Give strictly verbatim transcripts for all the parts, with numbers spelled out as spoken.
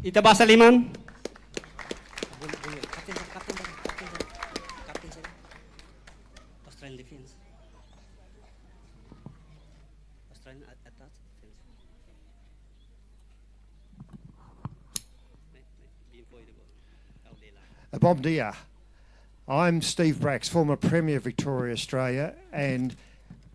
Ita basa liman. Australian defense. Australian at-, attack defense. Bom dia. I'm Steve Bracks, former Premier of Victoria, Australia, and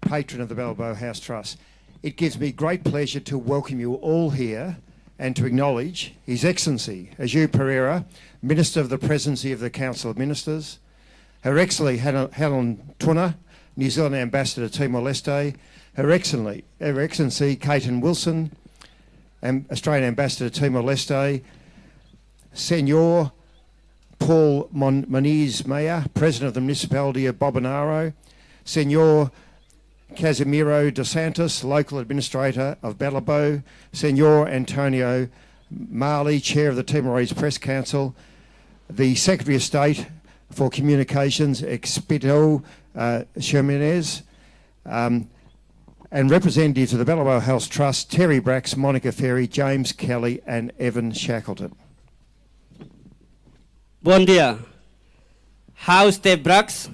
patron of the Balibo House Trust. It gives me great pleasure to welcome you all here and to acknowledge His Excellency Aju Pereira, Minister of the Presidency of the Council of Ministers, Her Excellency Helen, Helen Tunnah, New Zealand Ambassador to Timor-Leste, Her Excellency, Her Excellency Cayton Wilson, Am-, Australian Ambassador to Timor-Leste, Senor Paul Mon-, Moniz Mayor, President of the Municipality of Bobonaro, Senor Casimiro dos Santos, Local Administrator of Balibo, Senor Antonio Marley, Chair of the Timorese Press Council, the Secretary of State for Communications, Expedito, uh, Ximenes, um, and representatives of the Balibo House Trust, Terry Bracks, Monica Ferry, James Kelly, and Evan Shackleton. Bom dia. Ha'u Steve Bracks,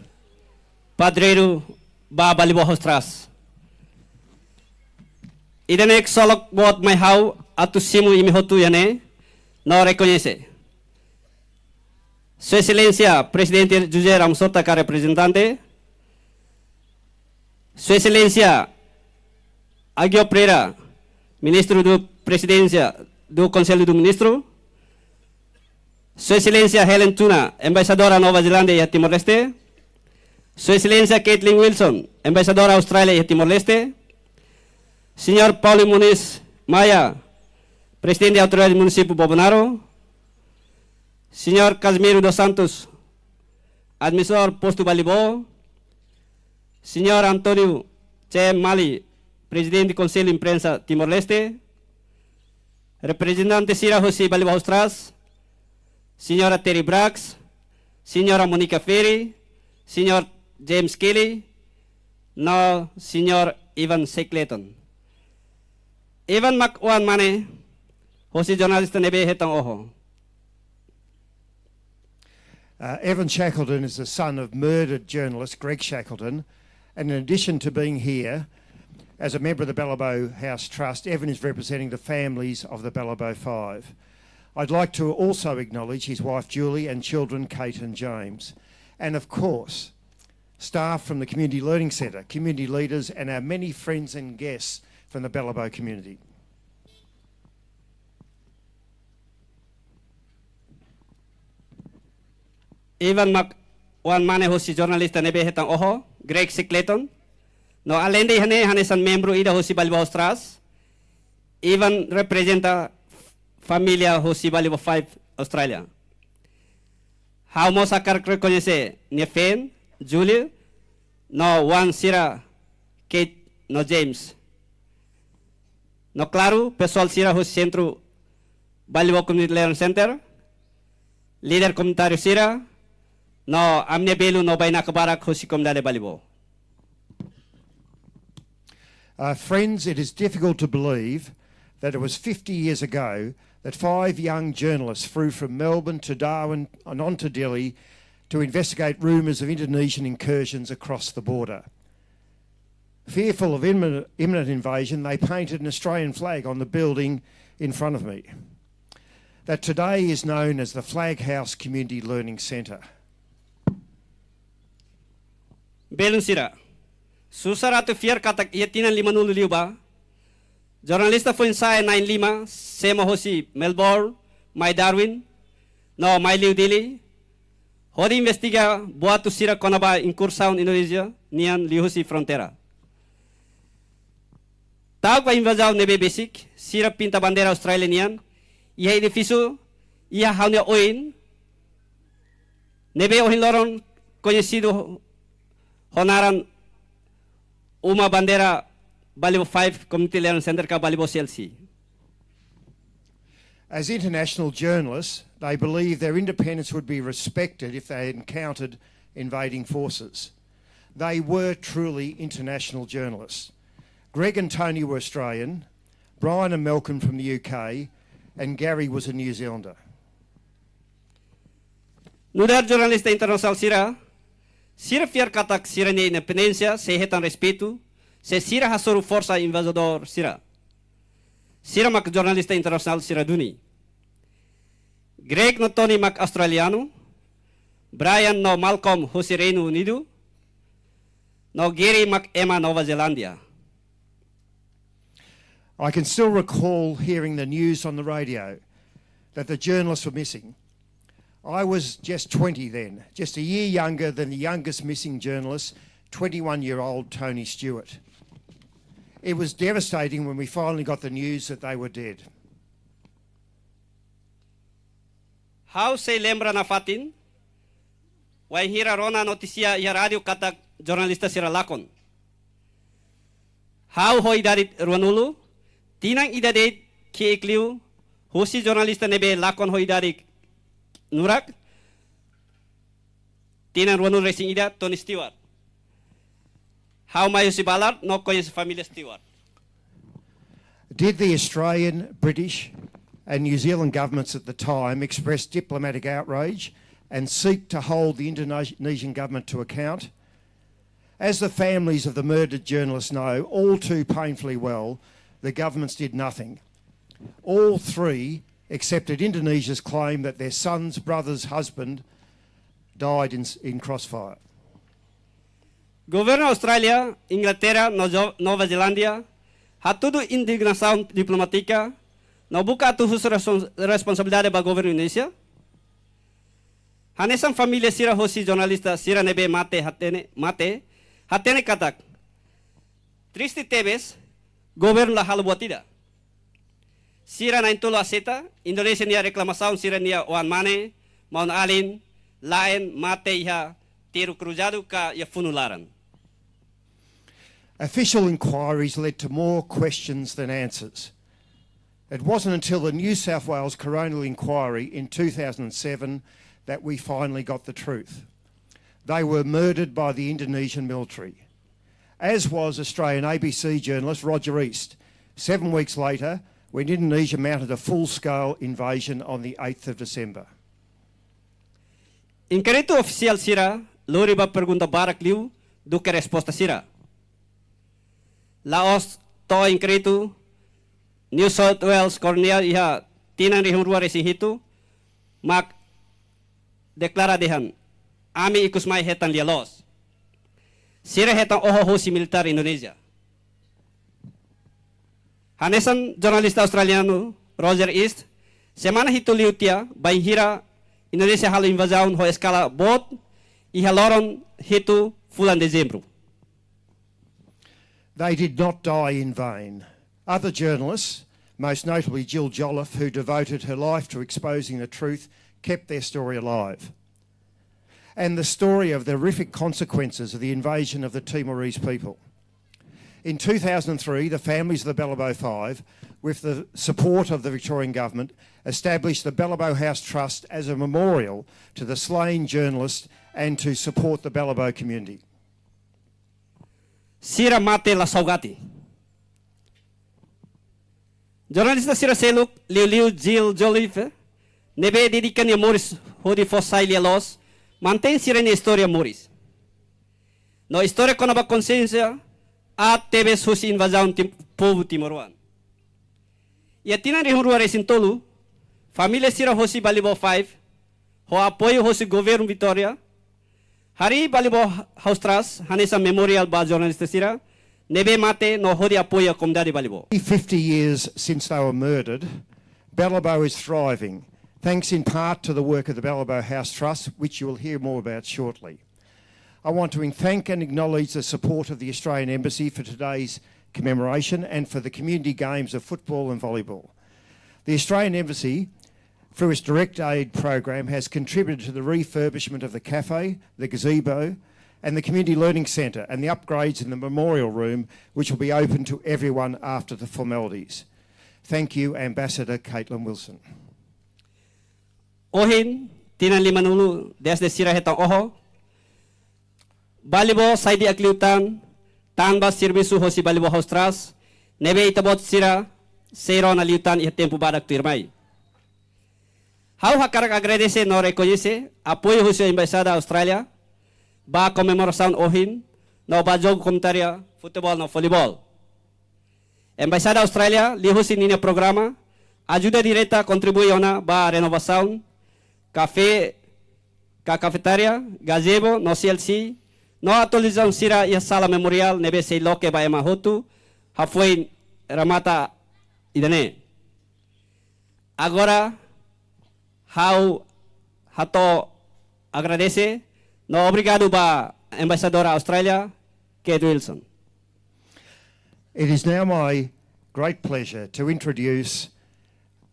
padreiru ba Balibo House Trust. Ida-ne'e ksolok boot mai ha'u atu simu imi hotu iha ne'e no rekoñese Sua Exelénsia Prezidente José Ramos Horta ka reprezentante, Sua Exelénsia Agio Pereira, Ministru do Prezidénsia do Konsellu do Ministru, Sua Exelénsia Helen Tunnah, Embaixadora Nova Zelándia iha Timor-Leste, Sua Exelénsia Caitlin Wilson, Embaixadora Austrália iha Timor-Leste, Senhor Paulo Moniz Maia, Prezidente Autoridade Munisípiu Bobonaro, Senhor Casimiro dos Santos, Administradór Postu Balibo, Senhor António C M Mali, Prezidente Konsellu Imprensa Timor-Leste, reprezentante sira husi Balibo House Trust, Senhora Terry Bracks, Senhora Monica Ferry, Senhor James Kelly, no Senhor Ivan Shackleton. Ivan mak oan mane hosi jornalista ne'ebé hetan oho. Uh, Evan Shackleton is the son of murdered journalist Greg Shackleton, and in addition to being here as a member of the Balibo House Trust, Evan is representing the families of the Balibo Five. I'd like to also acknowledge his wife Julie and children Kate and James, and of course, staff from the Community Learning Centre, community leaders, and our many friends and guests from the Balibo community. Ivan mak oan mane hosi jornalista ne'ebé hetan oho, Greg Shackleton. No alende iha ne'e hanesan membru ida hosi Balibo House Trust, Ivan reprezenta família hosi Balibo Five Austrália. Ha'u mós hakarak rekoñese nia feen, Julie, no oan sira Kate no James. No klaru, pesoál sira hosi Sentru Balibo Community Learning Center, líder komunitáriu sira, no ami-nia belun no bainaka barak hosi komunidade Balibo. Uh, friends, it is difficult to believe that it was fifty years ago that five young journalists flew from Melbourne to Darwin and on to Dili to investigate rumours of Indonesian incursions across the border. Fearful of imminent, imminent invasion, they painted an Australian flag on the building in front of me. That today is known as the Flag House Community Learning Centre. Belun sira, susar atu fiar katak iha tinan limanulu liubá, jornalista foin-sa'e na'in-lima semo hosi Melbourne mai Darwin, no mai liu Dili, hodi investiga boatus sira kona-ba inkursaun Indonézia nian liuhusi fronteira. Ta'uk ba invazaun ne'ebé besik, sira pinta bandeira Austrália nian iha edifísiu iha ha'u-nia oin, ne'ebé ohin loron koñesidu ho naran Uma Bandeira Balibo Five Community Learning Center ka Balibo C L C. As international journalists, they believed their independence would be respected if they encountered invading forces. They were truly international journalists. Greg and Tony were Australian, Brian and Malcolm from the U K, and Gary was a New Zealander. Nu'udar jornalista internasionál sira, sira fiar katak sira-nia independénsia sei hetan respeitu, se sira hasoru forsa invazidór sira. Sira mak jornalista internasionál sira duni. Greg no Tony mak australianu, Brian no Malcolm hosi Reinu Unidu, no Gary mak ema Nova Zelándia. I can still recall hearing the news on the radio that the journalists were missing. I was just twenty then, just a year younger than the youngest missing journalist, twenty-one-year-old Tony Stewart. It was devastating when we finally got the news that they were dead. Ha'u sei lembra nafatin, wainhira rona notísia iha rádiu katak jornalista sira lakon. Ha'u ho idade ruanulu, tinan ida de'it ki'ik liu, husi jornalista ne'ebé lakon ho idade nurak, tinan ruanulu resin ida, Tony Stewart. Ha'u mai husi Ballard no koñese família Stewart. Did the Australian, British, and New Zealand governments at the time express diplomatic outrage and seek to hold the Indonesian government to account? As the families of the murdered journalists know all too painfully well, the governments did nothing. All three accepted Indonesia's claim that their son's brother's husband died in, in crossfire. Governu Austrália, Inglaterra no Jo-, Nova Zelándia hatudu indignasaun diplomátika no buka atu husu respons-, responsabilidade ba governu Indonézia. Hanesan família sira hosi jornalista sira ne'ebé mate hatene, mate, hatene katak, triste tebes, governu la halo buat ida. Sira na'in-tolu aseita Indonézia nia reklamasaun sira-nia oan-mane, maun-alin, la'en mate iha tiru kruzadu ka iha funu laran. Official inquiries led to more questions than answers. It wasn't until the New South Wales Coronial Inquiry in two thousand seven that we finally got the truth. They were murdered by the Indonesian military, as was Australian A B C journalist Roger East, seven weeks later when Indonesia mounted a full-scale invasion on the eighth of December. Inkéritu ofisiál sira lori ba pergunta barak liu duké resposta sira. La'ós to'o inkéritu, New South Wales Coronial iha tinan rihun rua resin hitu mak deklara dehan, ami ikus mai hetan lia-loos. Sira hetan oho husi militár Indonézia. Hanesan jornalista australianu Roger East, semana hitu liu tiha bainhira Indonézia halo invazaun ho eskala boot iha loron hitu fulan Dezembru. They did not die in vain. Other journalists, most notably Jill Jolliffe, who devoted her life to exposing the truth, kept their story alive. And the story of the horrific consequences of the invasion of the Timorese people. In two thousand three, the families of the Balibo Five, with the support of the Victorian Government, established the Balibo House Trust as a memorial to the slain journalists and to support the Balibo community. Sira mate la saugati. Jornalista sira seluk, liuliu Jill Jolliffe, ne'ebé dedika nia moris hodi fó sai lia-loos, mantein sira-nia istória moris. No istória kona-ba konxiénsia aat tebes husi invazaun tim-, povu timoroan. Iha tinan rihun rua resin tolu, família sira hosi Balibo Five, ho apoiu hosi governu Vitória, harii Balibo House Trust hanesan memorial ba jornalista sira ne'ebé mate no hodi apoia komunidade Balibo. Fifty years since they were murdered, Balibo is thriving, thanks in part to the work of the Balibo House Trust, which you will hear more about shortly. I want to thank and acknowledge the support of the Australian Embassy for today's commemoration and for the community games of football and volleyball. The Australian Embassy, through its direct aid program, has contributed to the refurbishment of the cafe, the gazebo, and the Community Learning Centre and the upgrades in the Memorial Room, which will be open to everyone after the formalities. Thank you, Ambassador Caitlin Wilson. Ohin, tinan limanulu dezde sira hetan oho, Balibo sai di'ak liután, tanba servisu hosi Balibo House Trust, ne'ebé ita-boot sira sei rona liután iha tempu badak tuirmai. Ha'u hakarak agradese no rekoñese apoiu husi Embaixada Austrália ba komemorasaun ohin no ba jogu komunitária futeból no voleibol. Embaixada Austrália liuhusi ninia programa ajuda direta kontribui ona ba renovasaun kafé, ka kafetária, gazebo no C L C, no atualizasaun sira iha sala memoriál ne'ebé sei loke ba ema hotu hafoin remata ida-ne'e. Agora, ha'u hato'o agradese no obrigadu ba Embaixadora Austrália, Kate Wilson. It is now my great pleasure to introduce,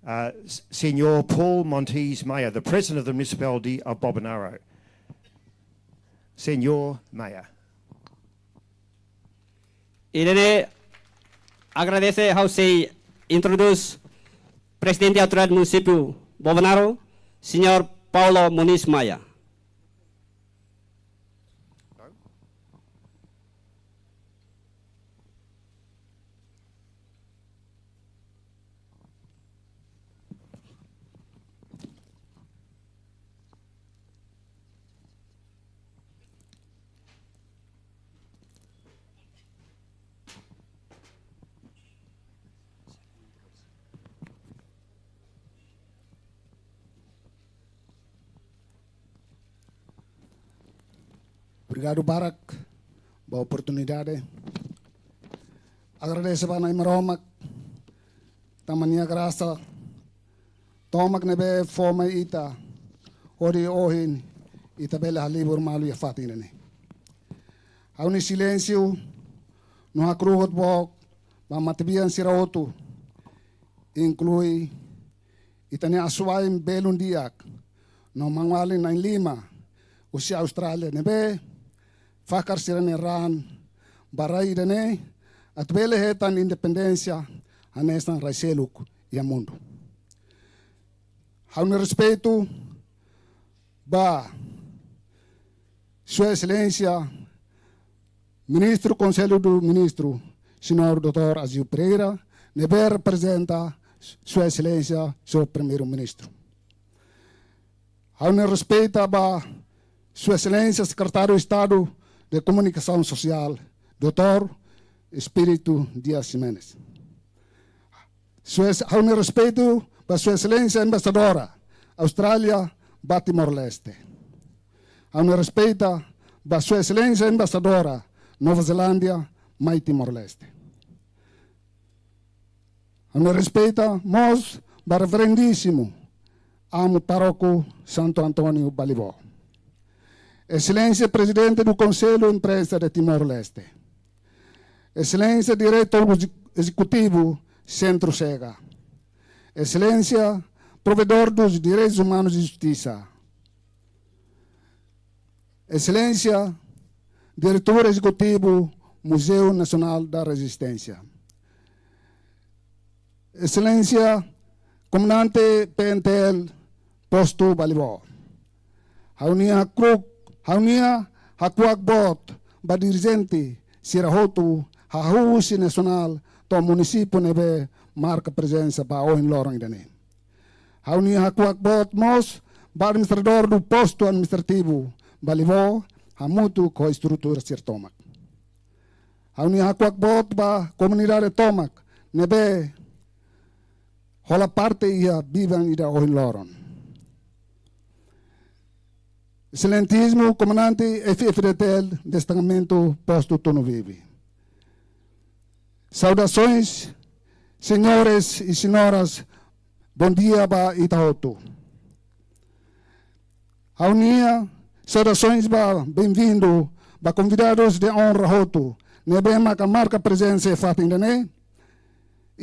uh, S-, Señor Paul Montes Mayor, the President of the Municipality of Bobonaro. Señor Mayor. Ida-ne'e agradese, ha'u sei introdús Prezidente Autoridade Munisípiu Bobonaro, Señor Paulo Moniz Maia. Obrigadu barak ba oportunidade. Agradese ba Nai Maromak, tanba nia grasa tomak ne'ebé fó mai ita, hodi ohin ita bele halibur malu iha fatin ida-ne'e. Ha'u-nia silénsiu no hakru'uk boot ba matebian sira hotu, inklui ita-nia asuwa'in belun di'ak no maun-alin na'in-lima husi Austrália ne'ebé fakar sira-nia raan ba rai ida-ne'e atu bele hetan independénsia hanesan rai seluk iha mundu. Ha'u-nia respeitu ba Sua Exelénsia Ministru Konsellu Ministru, Señór doutór Aziu Pereira, ne'ebé reprezenta Sua Exelénsia, Señór Primeiru-Ministru. Ha'u-nia respeitu ba Sua Exelénsia Sekretáriu Estadu de Komunikasaun Sosiál, doutór Expedito Dias Ximenes. Sua Ex-, ha'u-nia respeitu ba Sua Exelénsia Embaixadora Austrália ba Timor-Leste. Ha'u-nia respeitu ba Sua Exelénsia Embaixadora Nova Zelándia mai Timor-Leste. Ha'u-nia respeitu mós ba Reverendíssimu Amu Pároku Santo António Balibo. Exelénsia Prezidente do Conselho Imprensa de Timor-Leste. Exelénsia Diretór Exe-, Ezekutivu Sentru Xega. Exelénsia Provedór dos Direitos Humanos e Justisa. Exelénsia Diretór Ezekutivu Museu Nasionál da Rezisténsia. Exelénsia Komandante P N T L Postu Balibo. Ha'u-nia hakru'uk, ha'u-nia hakuak boot ba dirijente sira hotu, hahú husi nasionál to'o munisípiu ne'ebé marka prezensa ba ohin loron ida-ne'e. Ha'u-nia hakuak boot mós ba administradór do Postu Administrativu Balibo, hamutuk ho estrutura sira tomak. Ha'u-nia hakuak boot ba komunidade tomak ne'ebé hola parte iha biban ida ohin loron. Exelentíssimo Comandante F F D T L Destacamento Posto Tunuvivi. Saudações, senhores e senhoras, bom dia ba ita hotu. Ha'u-nia saudações ba bem-vindo ba convidados de honra hotu ne'ebé maka marka prezensa iha fatin ida-ne'e,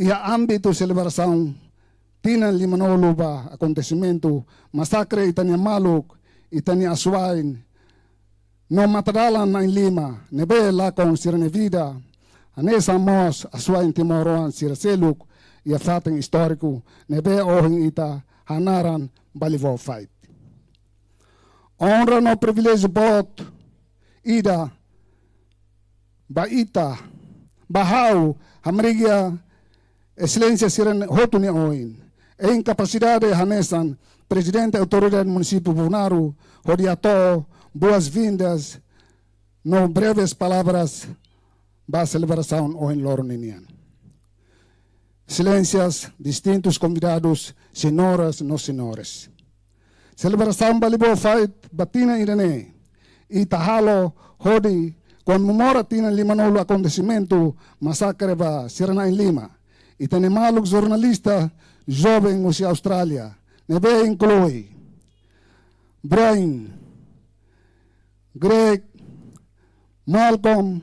iha ámbitu selebrasaun tinan limanulu ba akontesimentu masakre ita-nia maluk, ita-nia asuwa'in no matadalan na'in-lima ne'ebé lakon sira-nia vida, hanesan mós asuwa'in timoroan sira seluk iha fatin istóriku ne'ebé ohin ita hanaran Balibo Fight. Onra no priviléjiu boot ida ba ita, ba ha'u hamriik iha exelénsia sira hotu nia oin. Em kapasidade hanesan Prezidente Autoridade Munisípiu Bobonaro, hodi hato'o boas-vindas no breves palavras ba selebrasaun ohin loron ninian. Exelénsias, distintus konvidadus, señoras no señores. Selebrasaun Balibo Fight ba tinan ida-ne'e, ita halo hodi komemora tinan limanulu akontesimentu masakre ba sira na'in-lima. Ita-nia maluk jornalista joven husi Austrália, ne'ebé inklui Brian, Greg, Malcolm,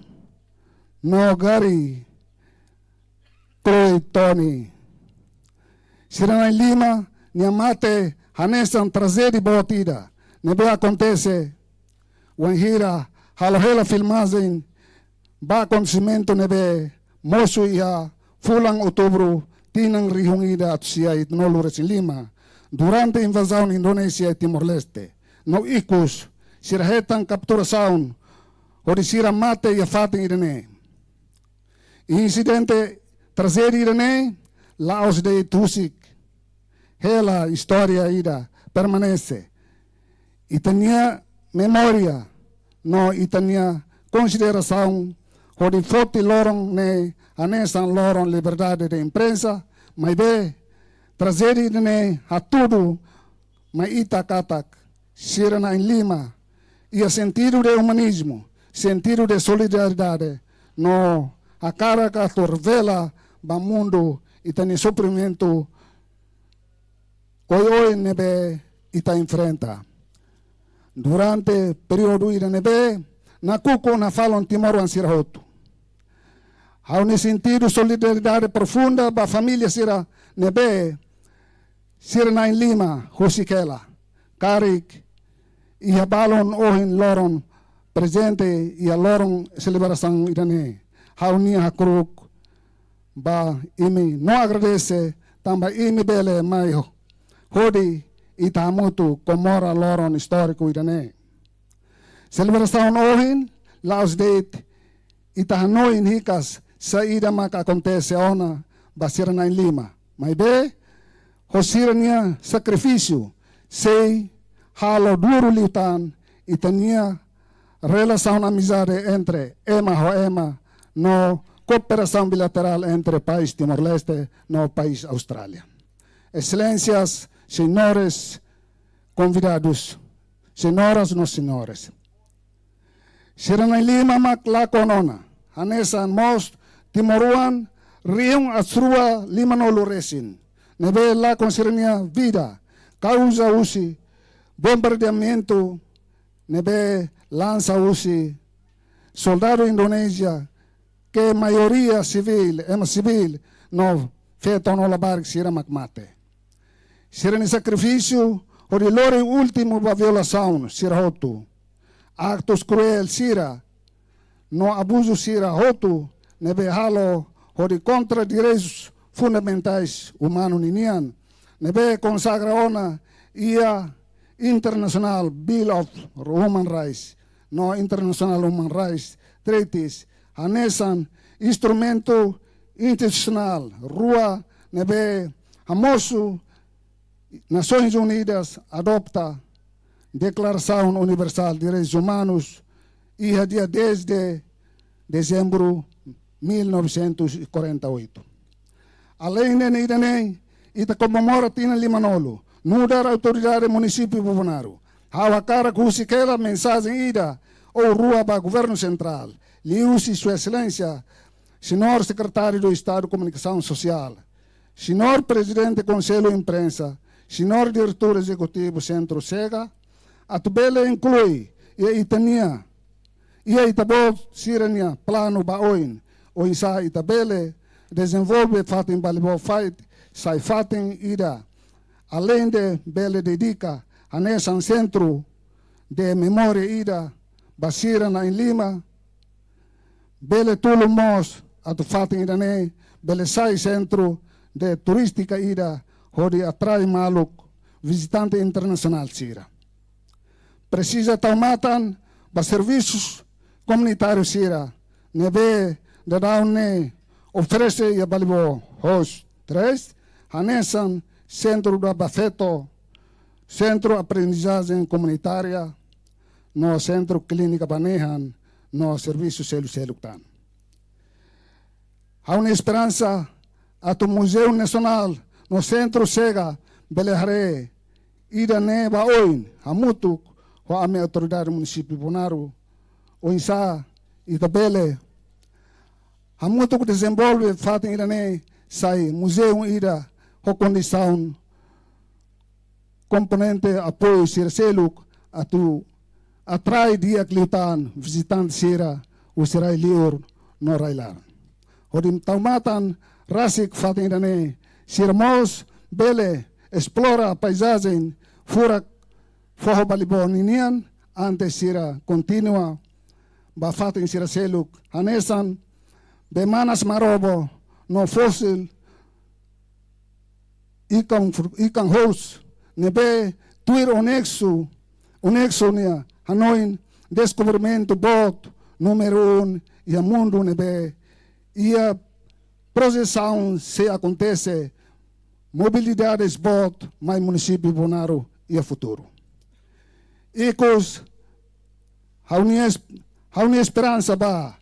no Gary, Chloe, Tony. Sira na'in-lima nia mate hanesan trajédia boot ida ne'ebé akontese wainhira halo hela filmajen ba akontesimentu ne'ebé mosu iha fulan Outubru tinan rihun ida atus sia hitunulu resin lima, durante invazaun Indonézia iha Timor-Leste. No ikus, sira hetan kapturasaun, hodi sira mate iha fatin ida-ne'e. Insidente trajédia ida-ne'e la'ós de'it husik hela, istória ida permanese. Ita-nia memória no ita-nia konsiderasaun hodi foti loron ne'e hanesan loron liberdade de imprensa, maibé trajédia ida-ne'e hatudu mai ita katak sira na'in-lima iha sentidu de umanizmu, sentidu de solidariedade, no hakarak atu revela ba mundu ita-nia sofrimentu oioin ne'ebé ita enfrenta. Durante períodu ida ne'ebé nakukun nafatin timoroan sira hotu. Ha'u-nia sentidu solidariedade profunda ba família sira ne'ebé sira na'in-lima husik hela. Karik iha balun ohin loron prezente iha loron selebrasaun ida-ne'e. Ha'u-nia hakru'uk ba imi no agradese tanba imi bele mai ho-, hodi ita hamutuk komemora loron istóriku ida-ne'e. Selebrasaun ohin la'ós de'it ita hanoin hikas saida mak akontese ona ba sira na'in-lima. Maibé, ho sira-nia sakrifísiu, sei halo duru liután ita-nia relasaun amizade entre ema ho ema no kooperasaun bilaterál entre país Timor-Leste no país Austrália. Exelénsias, señores konvidadus, señoras no señores. Sira na'in-lima mak lakon ona, hanesan mós timoroan rihun atus rua limanulu resin, ne'ebé lakon sira-nia vida kauza husi bombardeamentu ne'ebé lansa husi soldadu Indonézia, ke maioria sivíl, ema sivíl, no feto no labarik sira mak mate. Sira-nia sakrifísiu hodi lori últimu ba violasaun sira hotu, aktus kruél sira no abuzu sira hotu ne'ebé halo hodi kontra direitus fundamentais umanu ninian, ne'ebé konsagra ona iha International Bill of Human Rights no International Human Rights Treaties, hanesan instrumentu institusionál rua ne'ebé hamosu Nasoins Unidas adopta Deklarasaun Universál Direitus Umanus iha dia dez de dezembru mil novecentos e quarenta e oito. Aleinde ida-ne'e, ita komemora tinan limanulu nu'udar Autoridade Munisípiu Bobonaro. Ha'u hakarak husik hela mensajen ida ou rua ba Governu Sentrál, liuhusi Sua Exelénsia Señór Sekretáriu Estadu Komunikasaun Sosiál, Señór Prezidente Konsellu Imprensa, Señór Diretór Ezekutivu Sentru SEGA, atu bele inklui iha ita-nia, iha ita-boot sira-nia planu ba oin, oinsá ita bele dezenvolve fatin Balibo Fight sai fatin ida, aleinde bele dedika hanesan sentru de memória ida ba sira na'in-lima, bele tulun mós atu fatin ida-ne'e bele sai sentru de turístika ida hodi atrai maluk vizitante internasionál sira. Presiza tau matan ba servisus komunitáriu sira ne'ebé daudaun ne'e oferese iha Balibo House três, hanesan Sentru Daba Feto, Sentru Aprendizajen Komunitária, no Sentru Klínika Banehan, no servisu seluk-seluk tan. Ha'u-nia esperansa atu Muzeu Nasionál no Sentru Sega bele haree ida-ne'e ba oin hamutuk ho ami Autoridade Munisípiu Bonaru, oinsá ita bele hamutuk dezenvolve fatin ida-ne'e sai muzeu ida ho kondisaun komponente apoiu sira seluk atu atrai di'ak liután vizitante sira husi rai-liur no rai-laran. Hodi tau matan rasik fatin ida-ne'e, sira mós bele esplora paizajen furak foho Balibó ninian antes sira kontinua ba fatin sira seluk hanesan bee manas Marobo no fósil ikan fru-, ikan host ne'ebé tuir UNESCO, UNESCO nia hanoin deskobrimentu boot númeru um iha mundu ne'ebé iha projesaun sei akontese mobilidade boot mai munisípiu Bonaru iha futuru. Ikus, ha'u-nia es-, ha'u-nia esperansa ba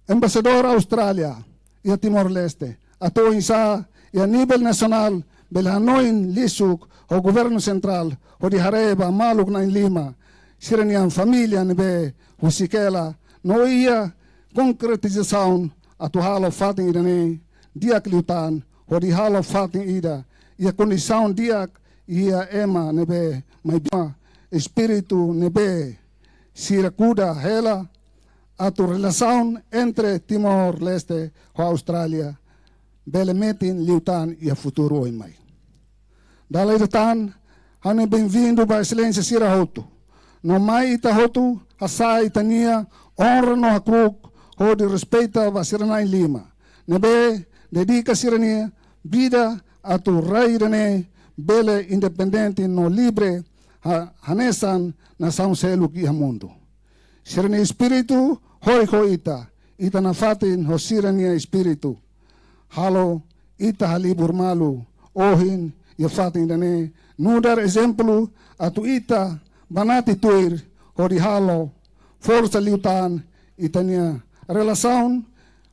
Embaixadór Austrália iha Timor-Leste atu oinsá iha nivel nasionál bele hanoin lisuk ho governu sentrál hodi haree ba maluk na'in-lima sira-nia família ne'ebé husik hela no iha konkretizasaun atu halo fatin ida-ne'e di'ak liután hodi halo fatin ida iha kondisaun di'ak iha ema ne'ebé mai bima espíritu ne'ebé sira kuda hela atu relasaun entre Timor-Leste ho Austrália bele metin liután iha futuru oin mai. Dala ida tan, ha'u-nia benvindu ba Exelénsia sira hotu. No mai ita hotu hasa'e ita-nia onra no hakru'uk hodi respeita ba sira na'in-lima ne'ebé dedika sira-nia vida atu rai ida-ne'e bele independente no livre ha-, hanesan nasaun seluk iha mundu. Sira-nia espíritu horik ho ita, ita nafatin ho sira-nia espíritu. Halo ita halibur malu ohin iha fatin ida-ne'e, nu'udar ezemplu atu ita banati tuir hodi halo forsa liután ita-nia relasaun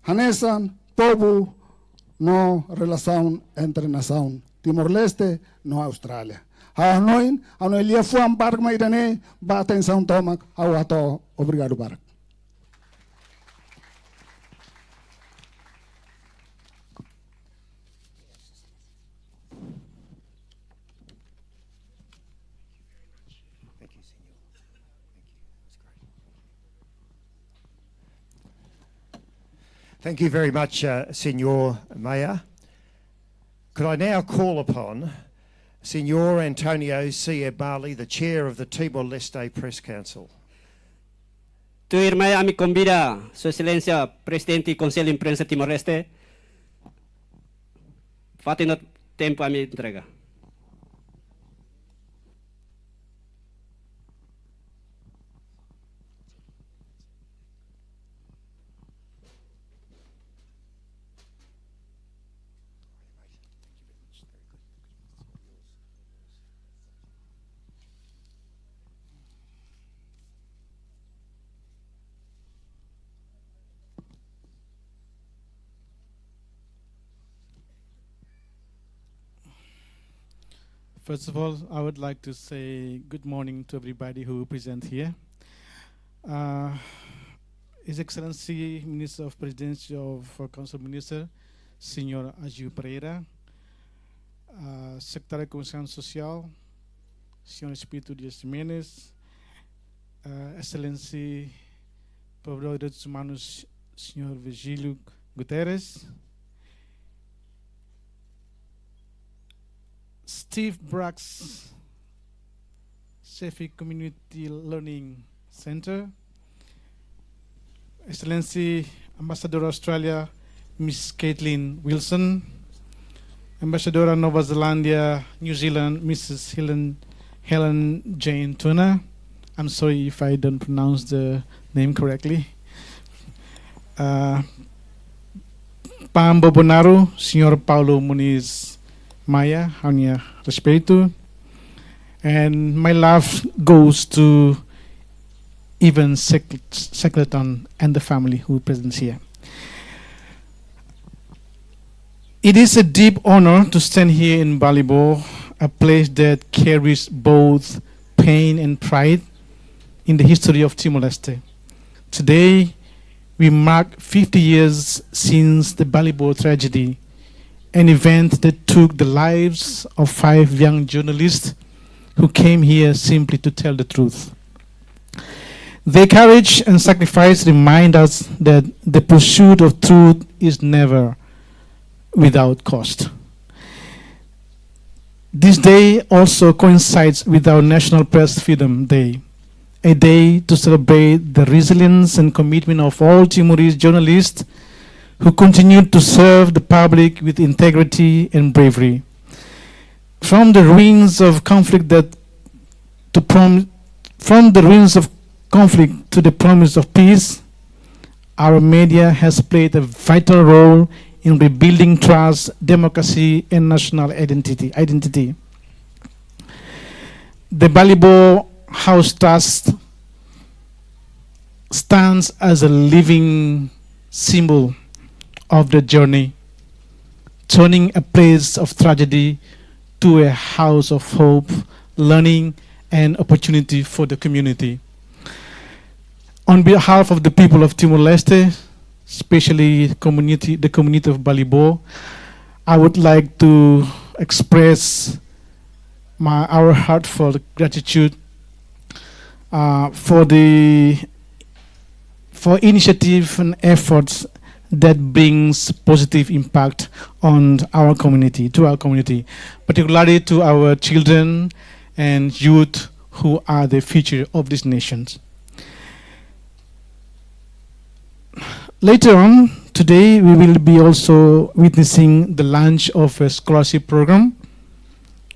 hanesan povu no relasaun entre nasaun Timor-Leste no Austrália. Ha'u hanoin, ha'u-nia liafuan barak mak ida-ne'e, ba atensaun tomak, ha'u hato'o, obrigadu barak. Thank you very much, uh, Senhor Mayor. Could I now call upon Senhor Antonio C. Ebali, the Chair of the Timor-Leste Press Council. Tuirmai ami konvida Sua Exelénsia Prezidente Konsellu Imprensa Timor-Leste. Fatin no tempu ami entrega. First of all, I would like to say good morning to everybody who present here. Uh, His Excellency Minister of Presidency of uh, Council Minister, Senhor Aju Pereira, uh, Secretário de Comunicação Social, Senhor Expedito Dias Ximenes, uh, Excellency Provedor de Direitos Humanos, Senhor Virgílio Guterres, Steve Bracks, Chefe Community Learning Center, Excellency Ambassador Australia, Miss Caitlin Wilson, Ambassadora Nova Zelândia, New Zealand, Missus Helen, Helen Jane Turner. I'm sorry if I don't pronounce the name correctly. Uh, Pam Bobonaru, Senhor Paulo Muniz Maia, ha'u-nia respeitu. And my love goes to even Shackleton and the family who present here. It is a deep honor to stand here in Balibo, a place that carries both pain and pride in the history of Timor-Leste. Today, we mark fifty years since the Balibo tragedy, an event that took the lives of five young journalists who came here simply to tell the truth. Their courage and sacrifice remind us that the pursuit of truth is never without cost. This day also coincides with our National Press Freedom Day, a day to celebrate the resilience and commitment of all Timorese journalists who continued to serve the public with integrity and bravery. From the ruins of conflict that to prom- from the ruins of conflict to the promise of peace, our media has played a vital role in rebuilding trust, democracy, and national identity. identity. The Balibo House Trust stands as a living symbol of the journey, turning a place of tragedy to a house of hope, learning, and opportunity for the community. On behalf of the people of Timor-Leste, especially community, the community of Balibo, I would like to express my, our heartfelt gratitude, uh, for the, for initiative and efforts that brings positive impact on our community, to our community, particularly to our children and youth who are the future of these nations. Later on today, we will be also witnessing the launch of a scholarship program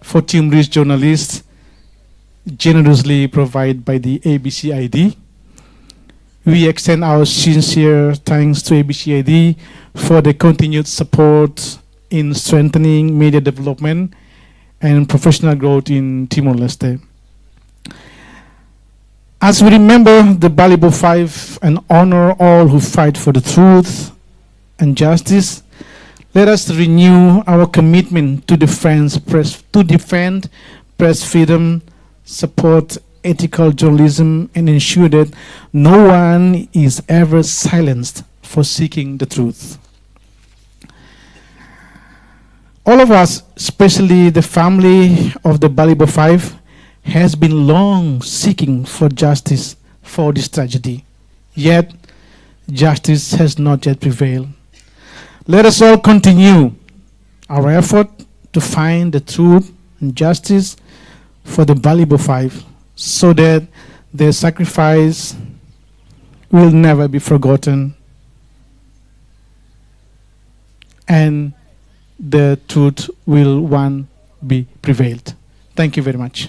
for Timorese journalists, generously provided by the A B C I D. We extend our sincere thanks to A B C I D for the continued support in strengthening media development and professional growth in Timor-Leste. As we remember the Balibo Five and honor all who fight for the truth and justice, let us renew our commitment to defend press, to defend press freedom, support ethical journalism, and ensure that no one is ever silenced for seeking the truth. All of us, especially the family of the Balibo Five, has been long seeking for justice for this tragedy. Yet, justice has not yet prevailed. Let us all continue our effort to find the truth and justice for the Balibo Five so that their sacrifice will never be forgotten and the truth will one be prevailed. Thank you very much.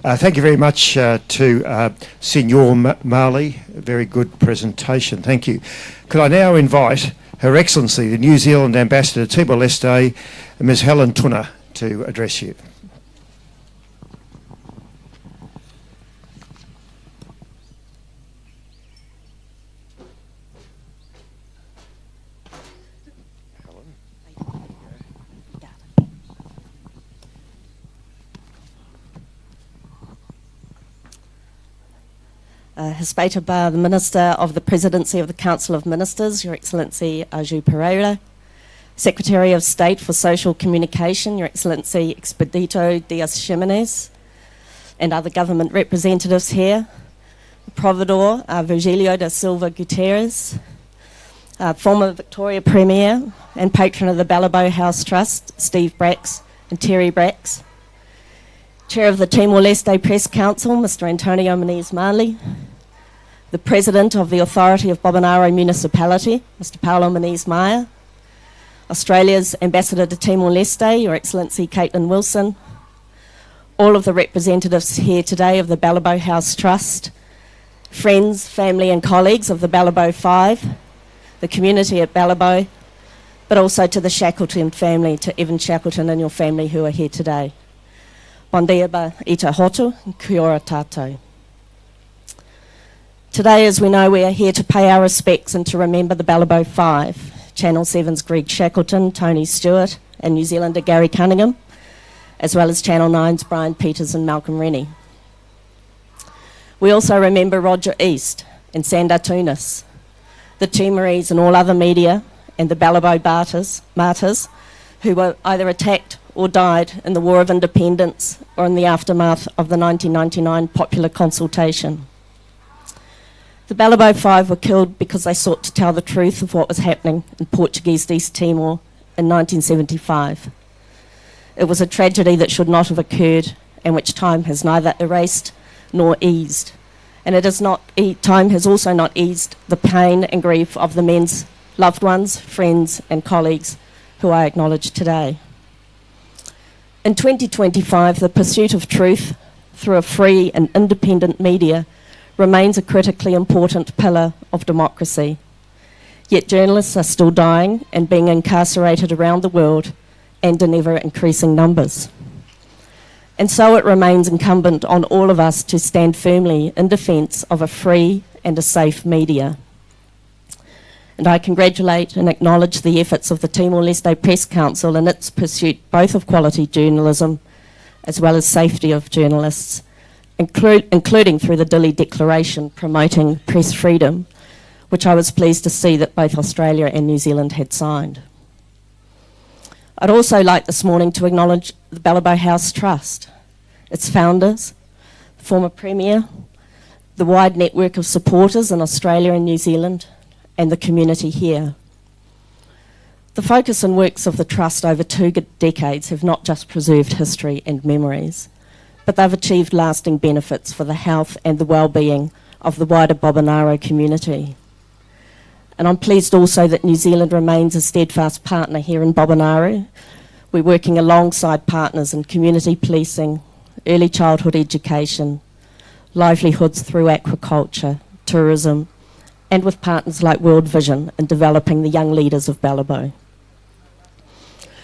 Uh, thank you very much uh, to uh, Senor M- Marley. Very good presentation. Thank you. Could I now invite Her Excellency, the New Zealand Ambassador to Timor-Leste, Ms Helen Tunnah, to address you. Uh, His Ma'ote Ba, the Minister of the Presidency of the Council of Ministers, Your Excellency Aju Pereira, Secretary of State for Social Communication, Your Excellency Expedito Dias Ximenes, and other government representatives here, Provedor uh, Virgilio da Silva Guterres, uh, former Victoria Premier and patron of the Balibo House Trust, Steve Bracks and Terry Bracks, Chair of the Timor-Leste Press Council, Mr Antonio Moniz Marley, the President of the Authority of Bobonaro Municipality, Mr Paulo Moniz Maia, Australia's Ambassador to Timor-Leste, Your Excellency Caitlin Wilson, all of the representatives here today of the Balibo House Trust, friends, family and colleagues of the Balibo Five, the community at Balibo, but also to the Shackleton family, to Evan Shackleton and your family who are here today. Bon dia ba ita hotu, kia ora tatou. Today, as we know, we are here to pay our respects and to remember the Balibo Five, Channel Seven's Greg Shackleton, Tony Stewart, and New Zealander Gary Cunningham, as well as Channel Nine's Brian Peters and Malcolm Rennie. We also remember Roger East and Sanda Tunis, the Timorese and all other media, and the Balibo martyrs, martyrs, who were either attacked or died in the War of Independence or in the aftermath of the nineteen ninety-nine popular consultation. The Balibo Five were killed because they sought to tell the truth of what was happening in Portuguese East Timor in nineteen seventy-five. It was a tragedy that should not have occurred and which time has neither erased nor eased. And it is not, e- time has also not eased the pain and grief of the men's loved ones, friends and colleagues who I acknowledge today. In twenty twenty-five, the pursuit of truth through a free and independent media remains a critically important pillar of democracy. Yet journalists are still dying and being incarcerated around the world and in ever-increasing numbers. And so it remains incumbent on all of us to stand firmly in defence of a free and a safe media. And I congratulate and acknowledge the efforts of the Timor-Leste Press Council in its pursuit both of quality journalism as well as safety of journalists, inclu- including through the Dili Declaration promoting press freedom, which I was pleased to see that both Australia and New Zealand had signed. I'd also like this morning to acknowledge the Balibo House Trust, its founders, former Premier, the wide network of supporters in Australia and New Zealand, and the community here. The focus and works of the Trust over two decades have not just preserved history and memories, but they've achieved lasting benefits for the health and the well-being of the wider Bobonaro community. And I'm pleased also that New Zealand remains a steadfast partner here in Bobonaro. We're working alongside partners in community policing, early childhood education, livelihoods through aquaculture, tourism, and with partners like World Vision in developing the young leaders of Balibo.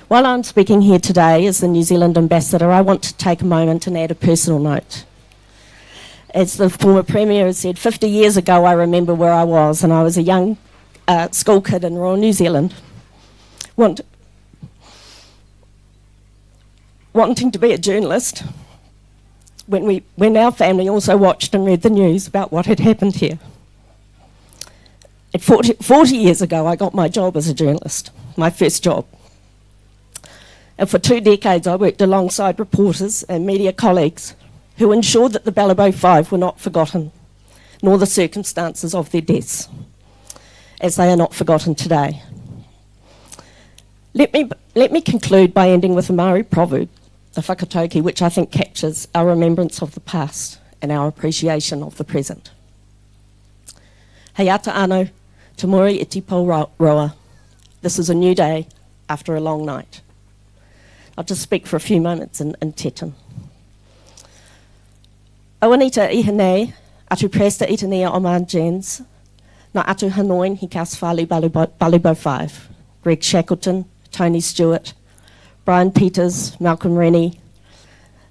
While I'm speaking here today as the New Zealand ambassador, I want to take a moment and add a personal note. As the former Premier has said, fifty years ago I remember where I was, and I was a young uh, school kid in rural New Zealand, want, wanting to be a journalist when, we, when our family also watched and read the news about what had happened here. At forty, forty years ago, I got my job as a journalist, my first job. And for two decades, I worked alongside reporters and media colleagues who ensured that the Balibo Five were not forgotten, nor the circumstances of their deaths, as they are not forgotten today. Let me, let me conclude by ending with a Maori proverb, the Whakataukī, which I think captures our remembrance of the past and our appreciation of the present. He ata ano, te muri iti pou ro- roa. This is a new day after a long night. I'll just speak for a few moments in, in Teton. Awanita Ihanei, atu Presta Itania Oman Jens, no atu hanoin hikas fali Balibo, Balibo Five, Greg Shackleton, Tony Stewart, Brian Peters, Malcolm Rennie,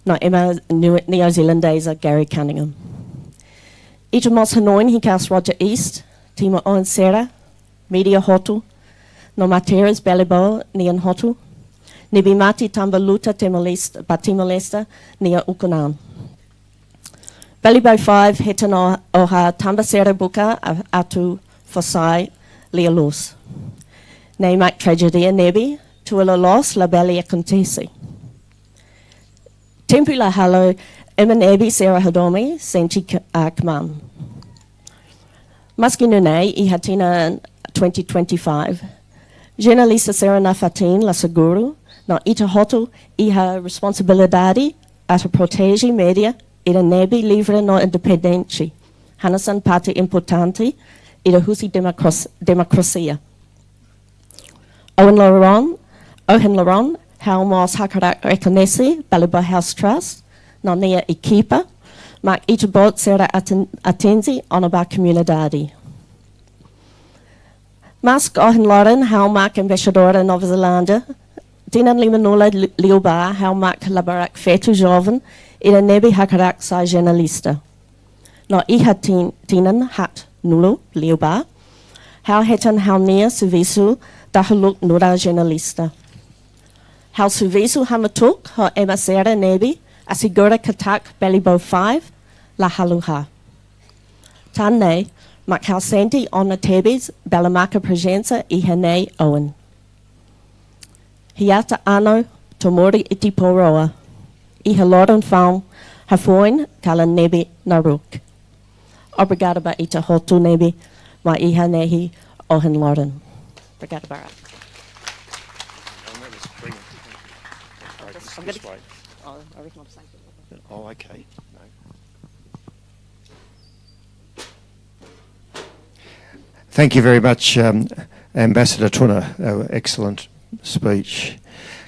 no ema Neo-Zealandesa Gary Cunningham. Ita mós hanoin hikas Roger East, Timo Owen Sera, media hotu, no materas Balibo nian hotu, ne'ebé mate tanba luta Timor-Leste, ba Timor-Leste nia ukun-an. Balibo Five hetan o- oha tanba sira buka a- atu fó sai lia-loos. Ne'e mak trajédia ne'ebé tua loloos labele akontese. Tempu la halo, ema ne'ebé sira hadomi sente k- a- kmaan. Maski nune'e, iha tinan twenty twenty-five, jornalista sira-nia fatin la seguru, no ita hotu iha responsabilidade atu proteje media ida ne'ebé livre no independente, hanesan parte importante ida husi democracia. Ohin loron, ohin loron, ha'u mós hakarak rekoñese Balibo House Trust, no nia ekipa, mak ita-boot sira aten-, atinje ona ba komunidade. Maski ohin loron ha'u mak embaixadora Nova Zelándia, tinan lima-nulu li-, liubá ha'u mak labarik feto joven ida ne'ebé hakarak sai jornalista. No iha tin-, tinan haat-nulu liubá, ha'u hetan ha'u-nia servisu dahuluk nu'udar jornalista. Ha'u servisu hamutuk ho ema sira ne'ebé asegura katak Ballybofey la haluha. Tan ne'e, mak ha'u sente ona tebes bele marka prezensa iha ne'e oin. Hi'ata Ano, Tomori Iti Poroa. Iha loron foun, hafoin kalan ne'ebé naruk. Obrigada ba ita hotu ne'ebé mai iha ne'e ohin loron. Obrigada barak. Oh, no, that's brilliant. Sorry, this, this way. Oh, I reckon I'll just take it. Oh, okay. No. Thank you very much, um, Ambassador Tuna. Uh, excellent speech.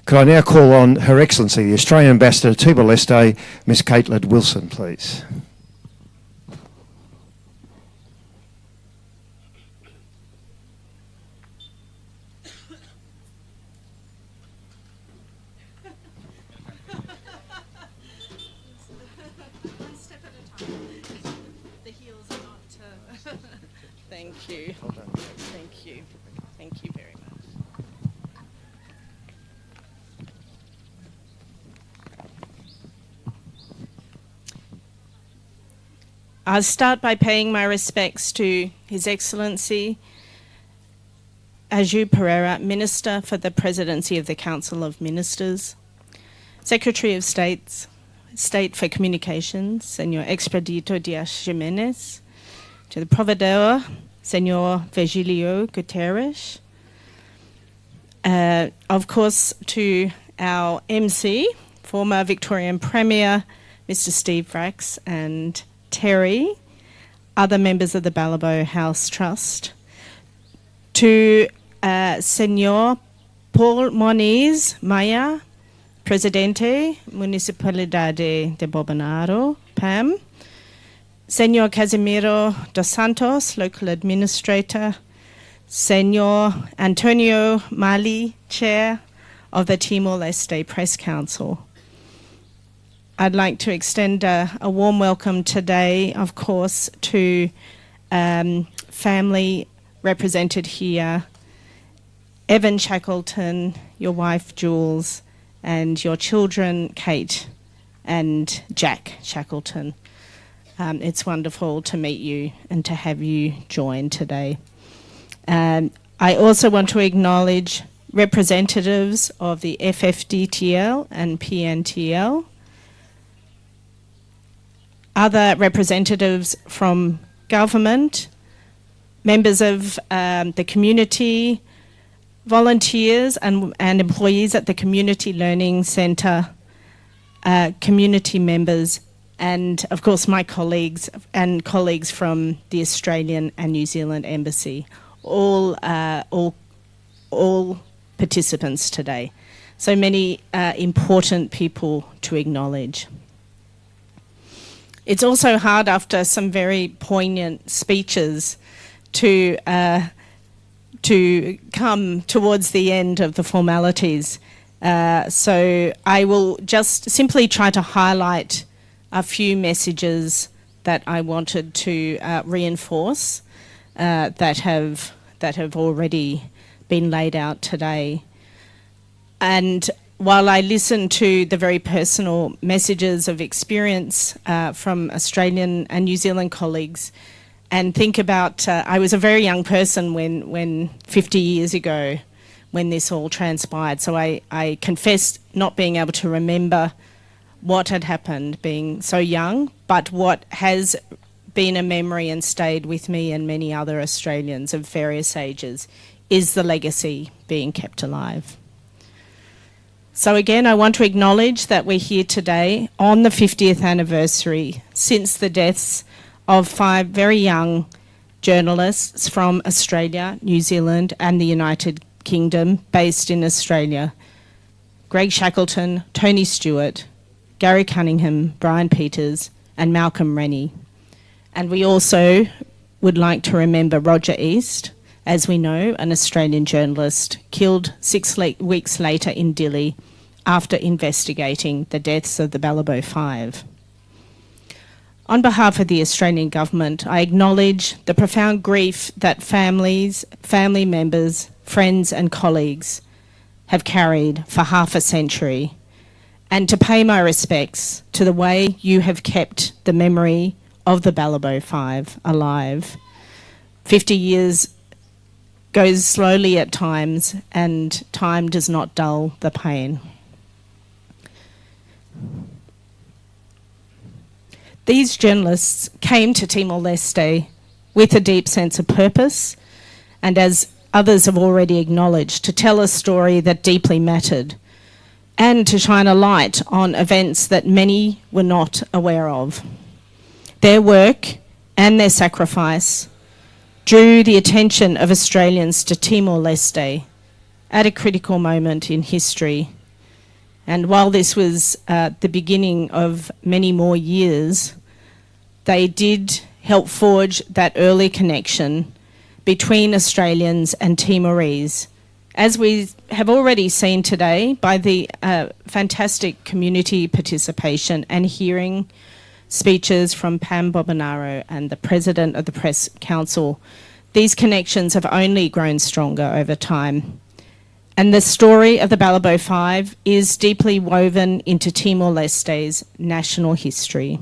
Could I now call on Her Excellency, the Australian Ambassador to Timor-Leste, Miss Caitlin Wilson, please? One step at a time. The heels are not, uh, thank you. Well done. Thank you. Thank you very much. I'll start by paying my respects to His Excellency Aju Pereira, Minister for the Presidency of the Council of Ministers, Secretary of State's, State for Communications, Senhor Expedito Dias Ximenes, to the Provedor, Senhor Virgílio Guterres, uh, of course, to our M C, former Victorian Premier, Mister Steve Bracks, and Terry, other members of the Balibo House Trust, to, uh, Senhor Paul Moniz Maia, Presidente Municipalidade de Bobonaro, PAM, Senhor Casimiro dos Santos, Local Administrator, Senhor Antonio Mali, Chair of the Timor-Leste Press Council. I'd like to extend a, a warm welcome today, of course, to, um, family represented here, Evan Shackleton, your wife Jules, and your children Kate and Jack Shackleton. Um, it's wonderful to meet you and to have you join today. Um, I also want to acknowledge representatives of the F F D T L and P N T L, other representatives from government, members of, um, the community, volunteers and, and employees at the Community Learning Centre, uh, community members, and of course my colleagues and colleagues from the Australian and New Zealand Embassy, all, uh, all, all participants today. So many, uh, important people to acknowledge. It's also hard after some very poignant speeches to, uh, to come towards the end of the formalities. Uh, so I will just simply try to highlight a few messages that I wanted to, uh, reinforce, uh, that have, that have already been laid out today. And while I listen to the very personal messages of experience, uh, from Australian and New Zealand colleagues, and think about, uh, I was a very young person when, when fifty years ago, when this all transpired. So I, I confess not being able to remember what had happened, being so young, but what has been a memory and stayed with me and many other Australians of various ages is the legacy being kept alive. So again, I want to acknowledge that we're here today on the fiftieth anniversary since the deaths of five very young journalists from Australia, New Zealand, and the United Kingdom based in Australia: Greg Shackleton, Tony Stewart, Gary Cunningham, Brian Peters, and Malcolm Rennie. And we also would like to remember Roger East, as we know, an Australian journalist killed six le- weeks later in Dili after investigating the deaths of the Balibo Five. On behalf of the Australian Government, I acknowledge the profound grief that families, family members, friends, and colleagues have carried for half a century, and to pay my respects to the way you have kept the memory of the Balibo Five alive. Fifty years goes slowly at times, and time does not dull the pain. These journalists came to Timor-Leste with a deep sense of purpose, and as others have already acknowledged, to tell a story that deeply mattered and to shine a light on events that many were not aware of. Their work and their sacrifice drew the attention of Australians to Timor-Leste at a critical moment in history. And while this was, uh, the beginning of many more years, they did help forge that early connection between Australians and Timorese, as we have already seen today by the, uh, fantastic community participation and hearing speeches from Pam Bobonaro and the President of the Press Council. These connections have only grown stronger over time. And the story of the Balibo Five is deeply woven into Timor-Leste's national history.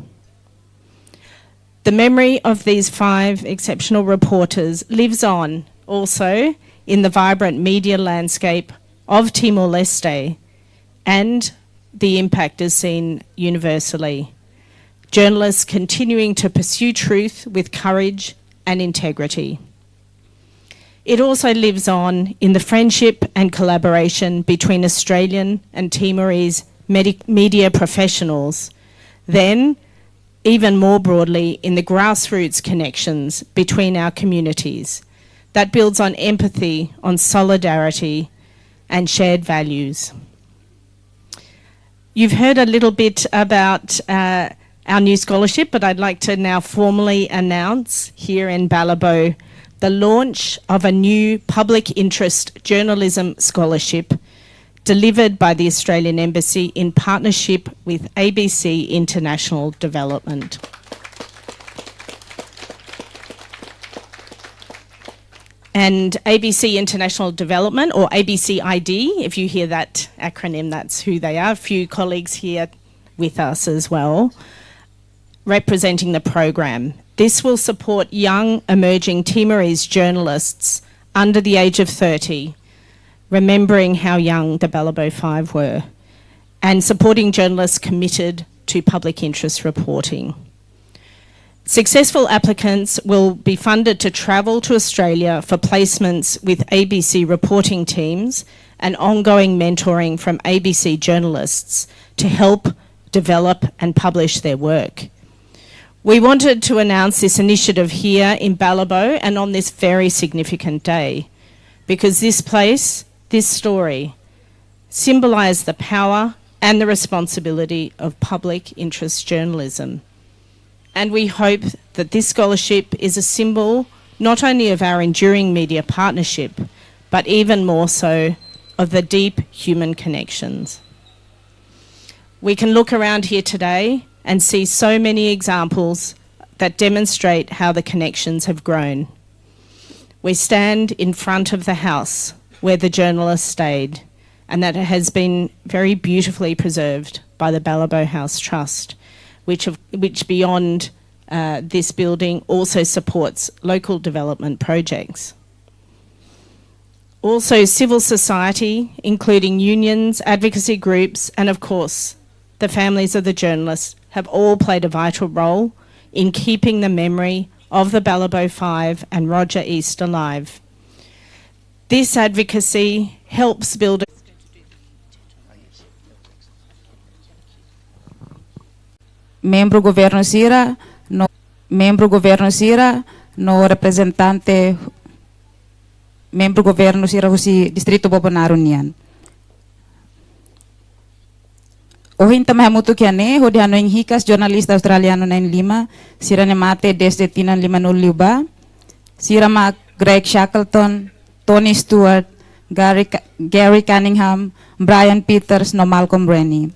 The memory of these five exceptional reporters lives on also in the vibrant media landscape of Timor-Leste, and the impact is seen universally. Journalists continuing to pursue truth with courage and integrity. It also lives on in the friendship and collaboration between Australian and Timorese medi- media professionals, then, even more broadly, in the grassroots connections between our communities that builds on empathy, on solidarity, and shared values. You've heard a little bit about, uh, our new scholarship, but I'd like to now formally announce here in Balibo the launch of a new public interest journalism scholarship delivered by the Australian Embassy in partnership with A B C International Development. And A B C International Development, or A B C I D, if you hear that acronym, that's who they are. A few colleagues here with us as well, representing the program. This will support young emerging Timorese journalists under the age of thirty, remembering how young the Balibo Five were, and supporting journalists committed to public interest reporting. Successful applicants will be funded to travel to Australia for placements with A B C reporting teams and ongoing mentoring from A B C journalists to help develop and publish their work. We wanted to announce this initiative here in Balibo and on this very significant day, because this place, this story, symbolise the power and the responsibility of public interest journalism. And we hope that this scholarship is a symbol not only of our enduring media partnership, but even more so of the deep human connections. We can look around here today and see so many examples that demonstrate how the connections have grown. We stand in front of the house where the journalist stayed, and that has been very beautifully preserved by the Balibo House Trust, which, of, which beyond, uh, this building also supports local development projects. Also, civil society, including unions, advocacy groups, and of course, the families of the journalists, have all played a vital role in keeping the memory of the Balibo Five and Roger East alive. This advocacy helps build membru governu sira no, membru governu sira no reprezentante membru governu sira husi distritu Bobonaro nian. Ohin ita mai hamutuk iha ne'e hodi hanoin hikas jornalista australianu na'in-lima sira-nia mate dezde tinan limanulu liubá. Sira mak Greg Shackleton, Tony Stewart, Gary Ca-, Gary Cunningham, Brian Peters no Malcolm Rennie.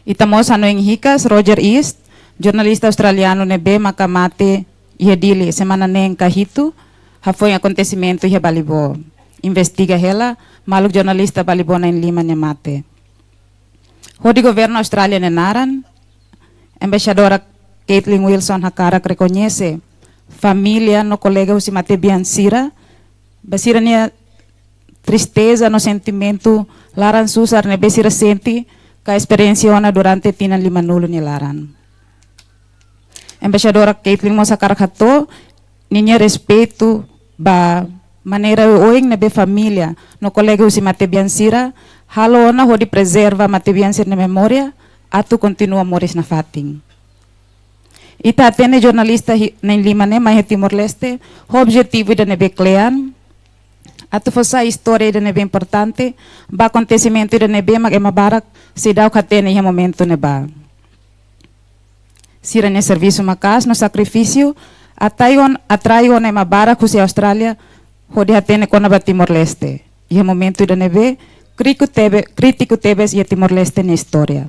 Ita mós hanoin hikas Roger East, jornalista australianu ne'ebé maka mate iha Dili semana neen ka hitu, hafoin akontesimentu iha Balibó. Investiga hela maluk jornalista Balibó na'in-lima nia mate. Hodi governu Austrália nia naran, Embaixadora Caitlin Wilson hakarak rekoñese família no kolega husi matebian sira, ba sira-nia tristeza no sentimentu laran susar ne'ebé sira sente ka esperiénsia ona durante tinan limanulu nia laran. Embaixadora Caitlin mós hakarak hato'o ninia respeitu ba maneira oioin ne'ebé família no kolega husi matebian sira halo ona hodi prezerva matebian sira-nia memória atu kontinua moris nafatin. Ita hatene jornalista hi-, na'in-lima ne'e mai iha Timor-Leste ho objetivu ida ne'ebé kle'an, atu fó sai istória ida ne'ebé importante ba akontesimentu ida ne'ebé mak ema barak seidauk hatene iha momentu ne'ebá. Sira-nia servisu maka'as no sakrifísiu atrai ona, atrai ona ema barak husi Austrália hodi hatene kona-ba Timor-Leste iha momentu ida ne'ebé krítiku tebe-, krítiku tebes iha Timor-Leste nia istória.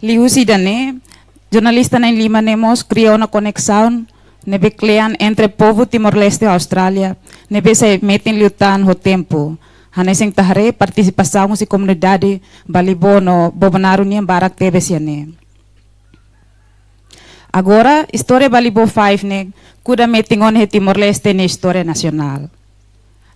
Liuhusi ida-ne'e, jornalista na'in-lima ne'e mós kria ona koneksaun ne'ebé kle'an entre povu Timor-Leste ho Austrália, ne'ebé sei metin liután ho tempu. Hanesan ita haree partisipasaun husi komunidade Balibó no Bobonaro nian barak tebes iha ne'e. Agora, istória Balibó five ne'e kuda metin ona iha Timor-Leste nia istória nasionál.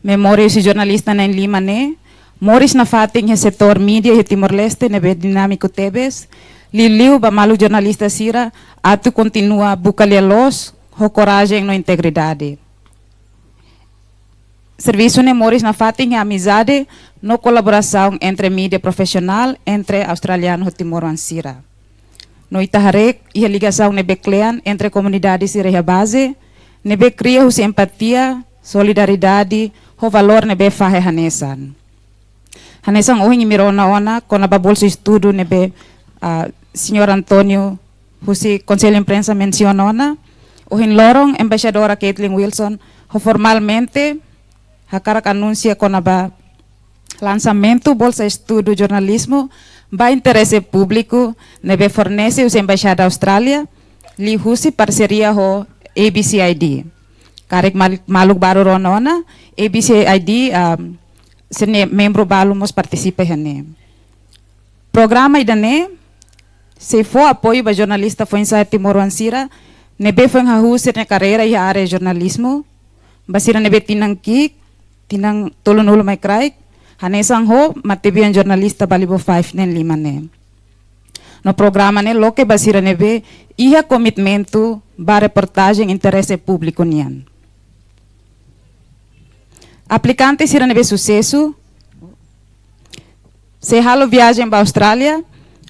Memória husi jornalista na'in-lima ne'e moris nafatin iha setór mídia iha Timor-Leste ne'ebé dinámiku tebes, liuliu ba maluk jornalista sira atu kontinua buka lia-loos ho korajen no integridade. Servisu ne'e moris nafatin iha amizade no kolaborasaun entre mídia profisionál entre australianu ho timoroan sira. No ita haree iha ligasaun ne'ebé kle'an entre komunidade sira iha baze, ne'ebé kria husi empatia, solidariedade, ho valór ne'ebé fahe hanesan. Hanesan ohin imi rona ona kona-ba bolsu estudu ne'ebé, ah, Señór António husi Konsellu Imprensa mensiona ona, ohin loron Embaixadora Caitlin Wilson ho formalmente hakarak anunsia kona-ba lansamentu bolsa estudu jornalizmu ba interese públiku ne'ebé fornese husi Embaixada Austrália, liuhusi parseria ho A B C I D. Karik mal-, maluk balu rona ona, A B C I D, um, sira-nia membru balu mós partisipa iha ne'e. Programa ida-ne'e sei fó apoiu ba jornalista foin-sa'e timoroan sira ne'ebé foin hahú sira-nia karreira iha área jornalizmu, ba sira ne'ebé tinan ki'ik, tinan tolunulu mai kraik, hanesan ho matebian jornalista Balibó five na'in-lima ne'e. No programa ne'e loke ba sira ne'ebé iha komitmentu ba reportajen interese públiku nian. Aplikante sira ne'ebé susesu sei halo viajen ba Austrália,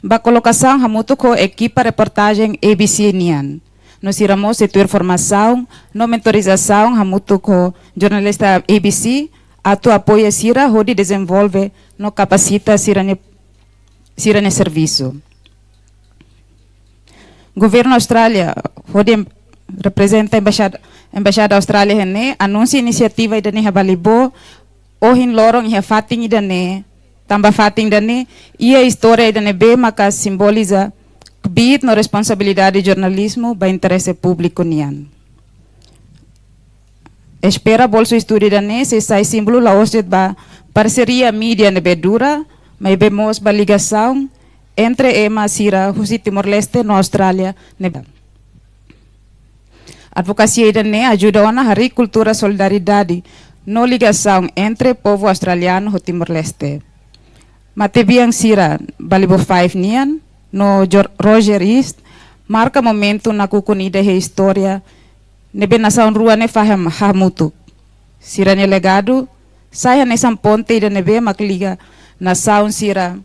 ba kolokasaun hamutuk ho ekipa reportajen A B C nian. No sira mós sei tuir formasaun no mentorizasaun hamutuk ho jornalista A B C, atu apoia sira hodi dezenvolve no kapasita sira-nia, sira-nia servisu. Governu Austrália, hodi em-, reprezenta embaixada, embaixada Austrália iha ne'e, anunsia inisiativa ida-ne'e iha Balibó, ohin loron iha fatin ida-ne'e, tanba fatin ida-ne'e iha istória ida ne'ebé maka simboliza kbiit no responsabilidade jornalizmu ba interese públiku nian. Espera bolsu estudu ida-ne'e sei sai símbolu la'ós de'it ba parseria mídia ne'ebé dura, maibé mós ba ligasaun entre ema sira husi Timor-Leste no Austrália ne'ebé. Advokasia ida-ne'e ajuda ona harii kultura solidariedade no ligasaun entre povu australianu ho Timor-Leste. Matebian sira Balibó five nian no Jor-, Roger East marka momentu nakukun ida iha istória ne'ebé nasaun rua ne'e fahe ham-, hamutuk. Sira-nia legadu sai hanesan ponte ida ne'ebé mak liga nasaun sira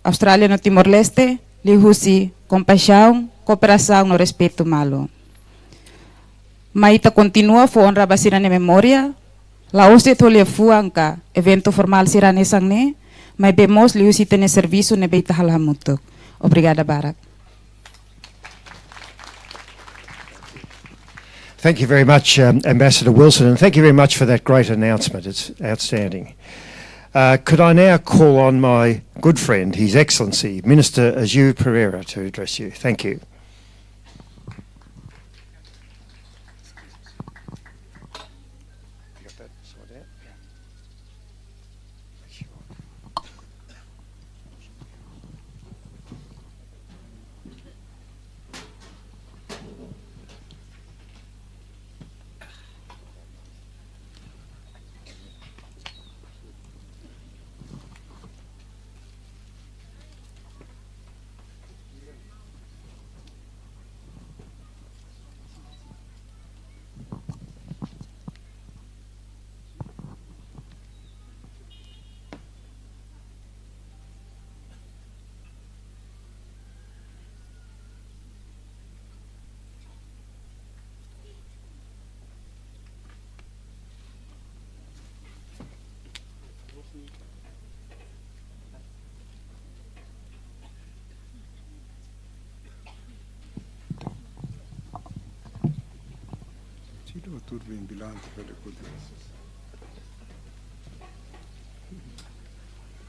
Austrália no Timor-Leste, liuhusi kompaixaun, kooperasaun no respeitu malu. Mai ita kontinua fó onra ba sira-nia memória, La'ós de'it ho liafuan ka eventu formál sira hanesan ne'e, maibé mós liuhusi ita-nia servisu ne'ebé ita halo hamutuk. Obrigada barak. Thank you very much, um, Ambassador Wilson, and thank you very much for that great announcement. It's outstanding. Uh, could I now call on my good friend, His Excellency, Minister Agiu Pereira, to address you? Thank you. Sido tudo bem, bilante, pelo culto.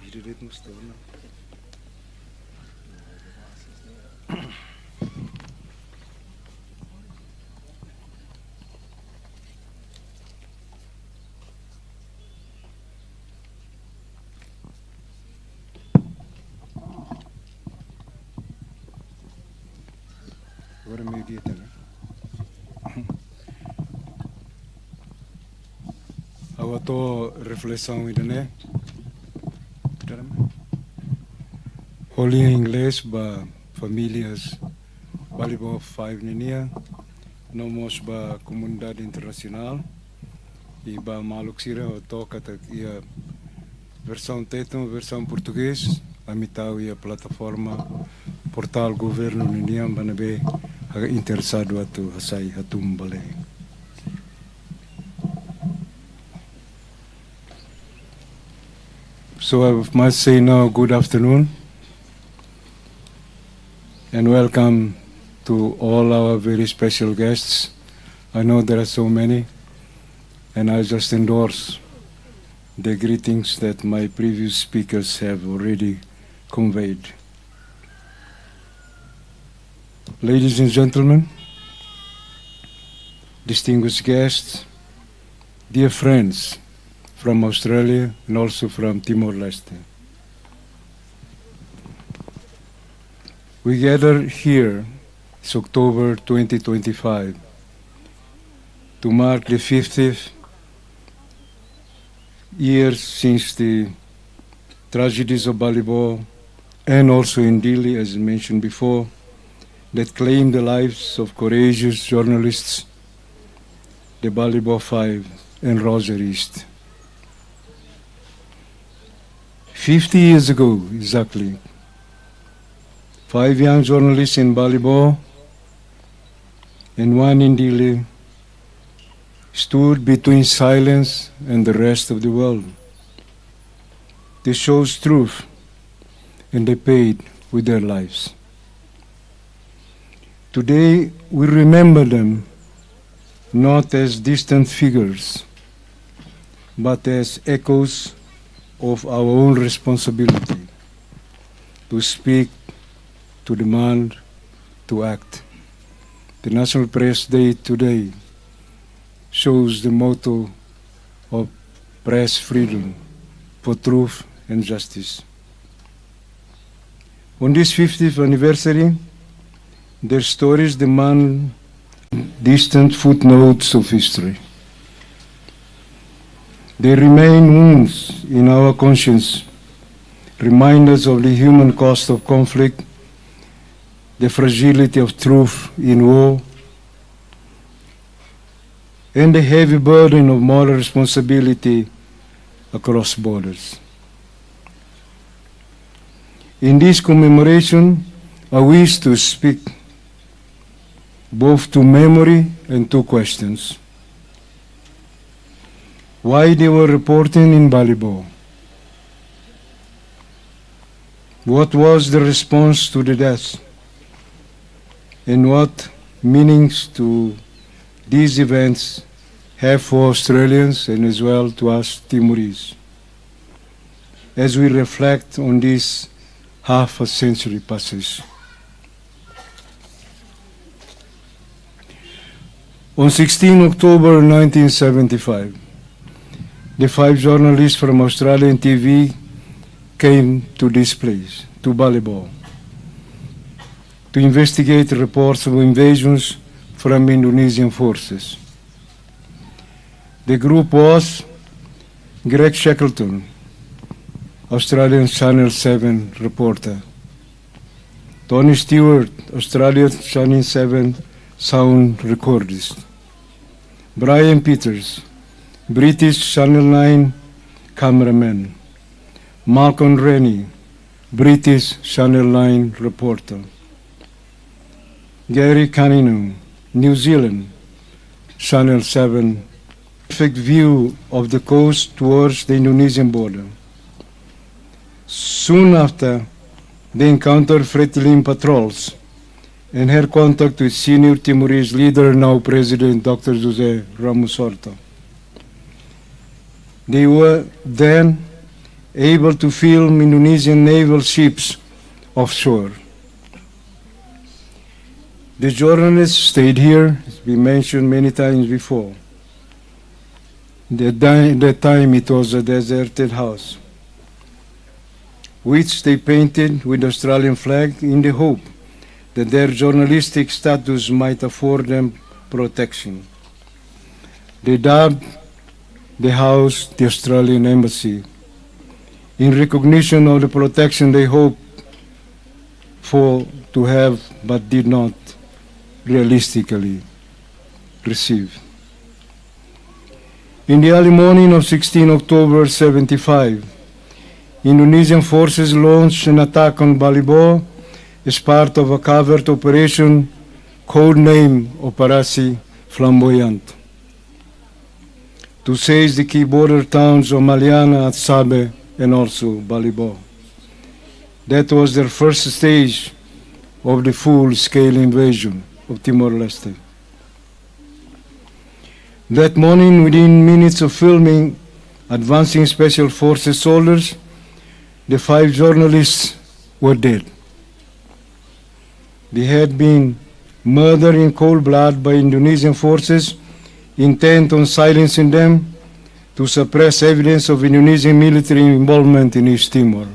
Vida de nos torna. Agora meio-dia também. Ha'u hato'o reflesaun ida-ne'e. Holi inglés ba famílias Balibo Five ninia, no mós ba komunidade internasionál, i ba maluk sira hato'o katak iha versaun Tetun, versaun Portugés, ami tau iha plataforma portál governu ninian ba ne'ebé hakarak interesadu atu hasai hatún ba lee. So I must say now, good afternoon and welcome to all our very special guests. I know there are so many, and I just endorse the greetings that my previous speakers have already conveyed. Ladies and gentlemen, distinguished guests, dear friends from Australia and also from Timor-Leste. We gather here, it's October twenty twenty-five, to mark the fiftieth years since the tragedies of Balibo and also in Dili, as mentioned before, that claimed the lives of courageous journalists, the Balibo Five and Roger East. Fifty years ago, exactly, five young journalists in Balibo and one in Dili stood between silence and the rest of the world. They chose truth, and they paid with their lives. Today, we remember them not as distant figures, but as echoes of our own responsibility to speak, to demand, to act. The National Press Day today shows the motto of press freedom, for truth and justice. On this fiftieth anniversary, their stories demand distant footnotes of history. They remain wounds in our conscience, reminders of the human cost of conflict, the fragility of truth in war, and the heavy burden of moral responsibility across borders. In this commemoration, I wish to speak both to memory and to questions. Why they were reporting in Balibo? What was the response to the death? And what meanings do these events have for Australians and as well to us Timorese as we reflect on this half a century passes? On sixteen October nineteen seventy-five, the five journalists from Australian T V came to this place, to Balibo, to investigate reports of invasions from Indonesian forces. The group was Greg Shackleton, Australian Channel seven reporter; Tony Stewart, Australian Channel seven sound recordist; Brian Peters, British Channel nine cameraman; Malcolm Rennie, British Channel nine reporter; Gary Cunningham, New Zealand, Channel seven, perfect view of the coast towards the Indonesian border. Soon after, they encountered Fretilin patrols and had contact with senior Timorese leader, now President Doctor José Ramos Horta. They were then able to film Indonesian naval ships offshore. The journalists stayed here, as we mentioned many times before. That time it was a deserted house, which they painted with Australian flag in the hope that their journalistic status might afford them protection. They dubbed the house the Australian Embassy, in recognition of the protection they hoped for to have but did not realistically receive. In the early morning of sixteen October seventy-five, Indonesian forces launched an attack on Balibo as part of a covert operation codenamed Operasi Flamboyant, to seize the key border towns of Maliana, Atsabe, and also Balibo. That was their first stage of the full-scale invasion of Timor-Leste. That morning, within minutes of filming advancing special forces soldiers, the five journalists were dead. They had been murdered in cold blood by Indonesian forces, intent on silencing them to suppress evidence of Indonesian military involvement in East Timor.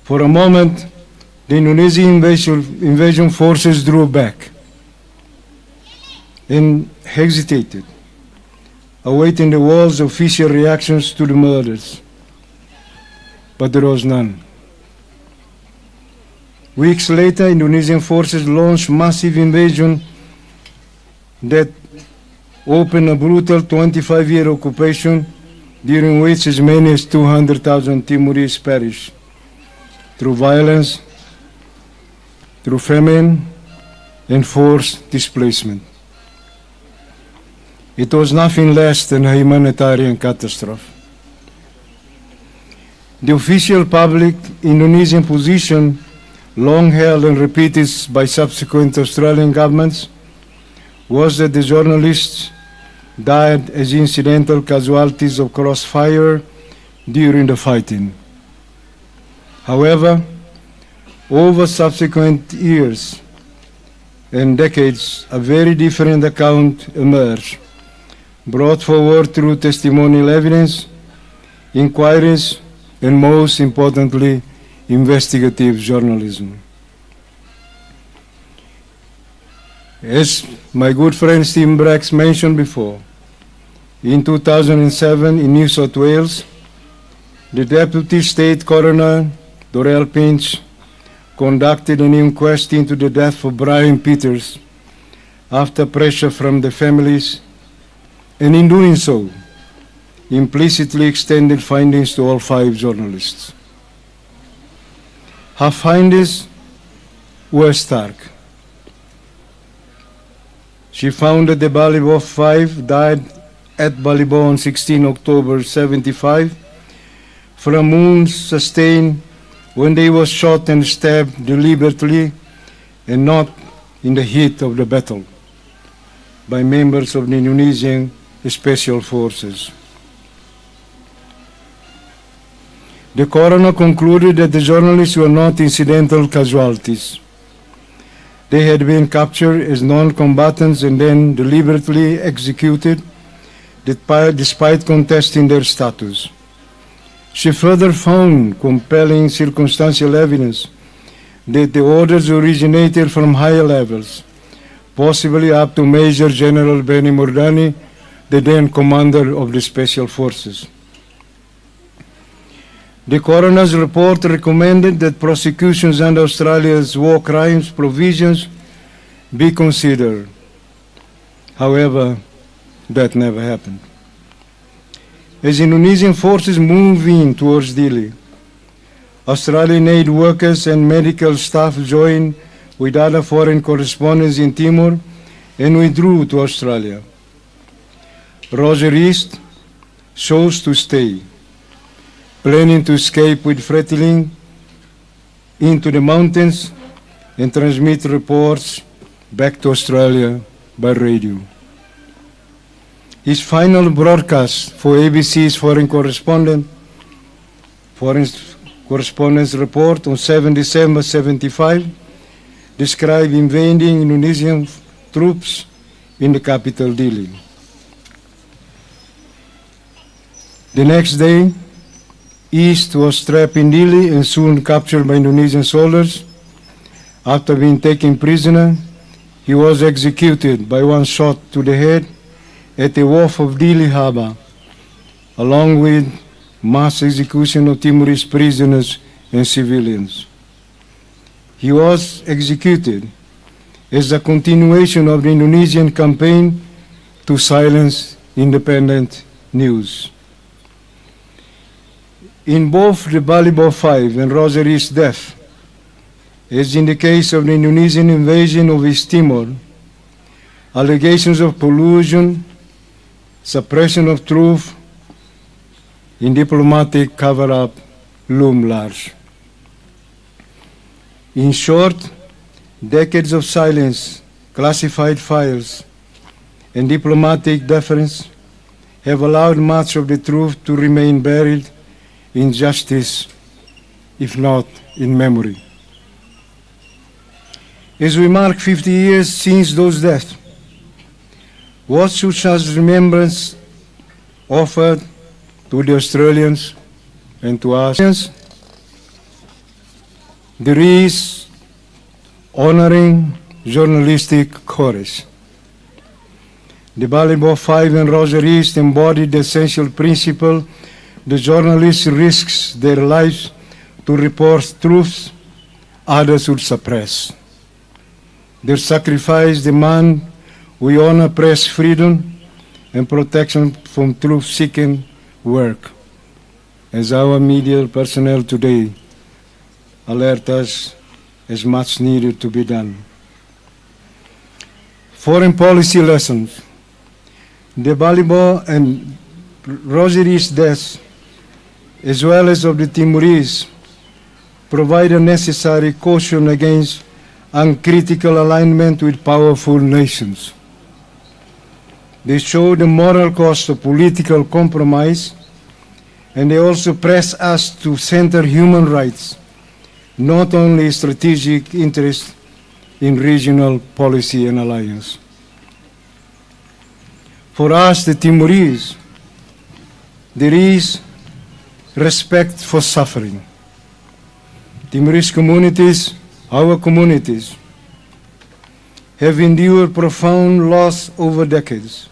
For a moment, the Indonesian invasion, invasion forces drew back and hesitated, awaiting the world's official reactions to the murders. But there was none. Weeks later, Indonesian forces launched massive invasion that opened a brutal twenty-five-year occupation, during which as many as two hundred thousand Timorese perished through violence, through famine, and forced displacement. It was nothing less than a humanitarian catastrophe. The official public Indonesian position, long held and repeated by subsequent Australian governments, was that the journalists died as incidental casualties of crossfire during the fighting. However, over subsequent years and decades, a very different account emerged, brought forward through testimonial evidence, inquiries, and most importantly, investigative journalism. As my good friend Steve Bracks mentioned before, in two thousand seven in New South Wales, the Deputy State Coroner, Dorelle Pinch, conducted an inquest into the death of Brian Peters after pressure from the families, and in doing so, implicitly extended findings to all five journalists. Her findings were stark. She found that the Balibo Five died at Balibó on sixteen October seventy-five from wounds sustained when they were shot and stabbed deliberately and not in the heat of the battle by members of the Indonesian Special Forces. The coroner concluded that the journalists were not incidental casualties. They had been captured as non-combatants and then deliberately executed, despite, despite contesting their status. She further found compelling circumstantial evidence that the orders originated from higher levels, possibly up to Major General Benny Mordani, the then commander of the Special Forces. The coroner's report recommended that prosecutions under Australia's war crimes provisions be considered. However, that never happened. As Indonesian forces move in towards Dili, Australian aid workers and medical staff joined with other foreign correspondents in Timor and withdrew to Australia. Roger East chose to stay, planning to escape with Fretilin into the mountains and transmit reports back to Australia by radio. His final broadcast for A B C's foreign correspondent, foreign correspondence report on seven December seventy-five, described invading Indonesian troops in the capital Dili. The next day, East was trapped in Dili and soon captured by Indonesian soldiers. After being taken prisoner, he was executed by one shot to the head at the wharf of Dili Harbour, along with mass execution of Timorese prisoners and civilians. He was executed as a continuation of the Indonesian campaign to silence independent news. In both the Balibor five and Roger East death, as in the case of the Indonesian invasion of East Timor, allegations of collusion, suppression of truth, and diplomatic cover-up loom large. In short, decades of silence, classified files, and diplomatic deference have allowed much of the truth to remain buried in justice, if not in memory. As we mark fifty years since those deaths, what should such remembrance offer to the Australians and to us? There is honoring journalistic courage. The Balibor five and Roger East embodied the essential principle: the journalist risks their lives to report truths others would suppress. Their sacrifice demand we honor press freedom and protection from truth-seeking work, as our media personnel today alert us as much needed to be done. Foreign policy lessons. The Balibor and Roger East deaths, as well as of the Timorese, provide a necessary caution against uncritical alignment with powerful nations. They show the moral cost of political compromise, and they also press us to center human rights, not only strategic interests in regional policy and alliance. For us, the Timorese, there is respect for suffering. Timorese communities, our communities, have endured profound loss over decades.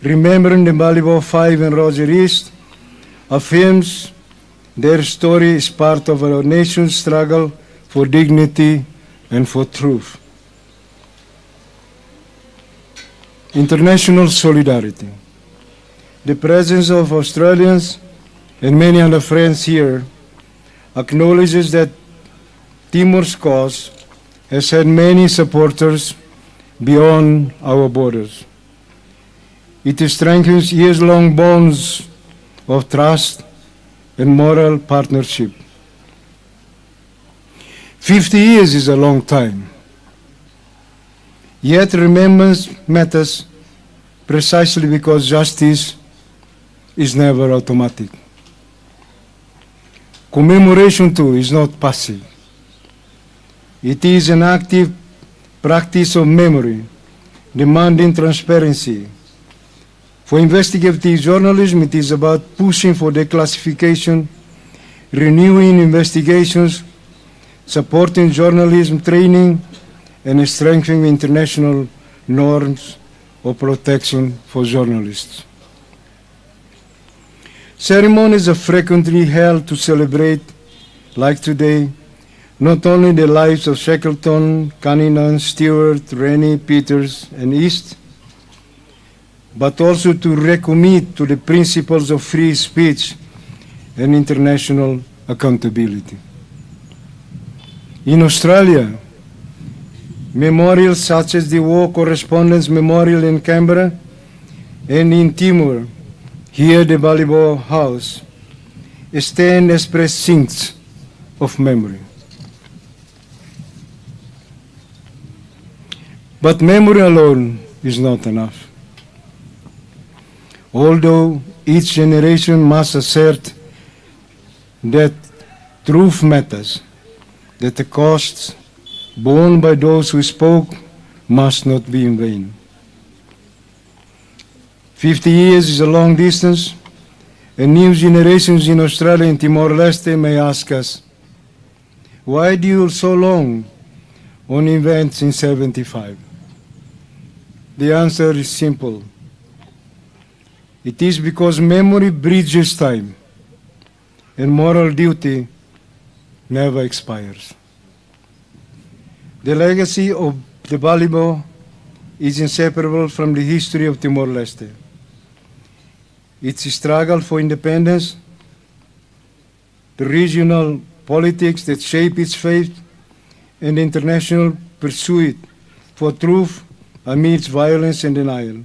Remembering the Balibor five and Roger East affirms their story is part of our nation's struggle for dignity and for truth. International solidarity. The presence of Australians and many other friends here acknowledges that Timor's cause has had many supporters beyond our borders. It strengthens years-long bonds of trust and moral partnership. Fifty years is a long time. Yet remembrance matters precisely because justice is never automatic. Commemoration too is not passive. It is an active practice of memory, demanding transparency. For investigative journalism, it is about pushing for declassification, renewing investigations, supporting journalism training, and strengthening international norms of protection for journalists. Ceremonies are frequently held to celebrate, like today, not only the lives of Shackleton, Cunningham, Stewart, Rennie, Peters, and East, but also to recommit to the principles of free speech and international accountability. In Australia, memorials such as the War Correspondents' Memorial in Canberra and in Timor, here the Balibo House, stand as precincts of memory. But memory alone is not enough. Although each generation must assert that truth matters, that the costs borne by those who spoke must not be in vain. Fifty years is a long distance, and new generations in Australia and Timor-Leste may ask us, "Why dwell so long on events in seventy-five?" The answer is simple. It is because memory bridges time, and moral duty never expires. The legacy of the Balibo is inseparable from the history of Timor-Leste. Its struggle for independence, the regional politics that shape its fate, and the international pursuit for truth amidst violence and denial.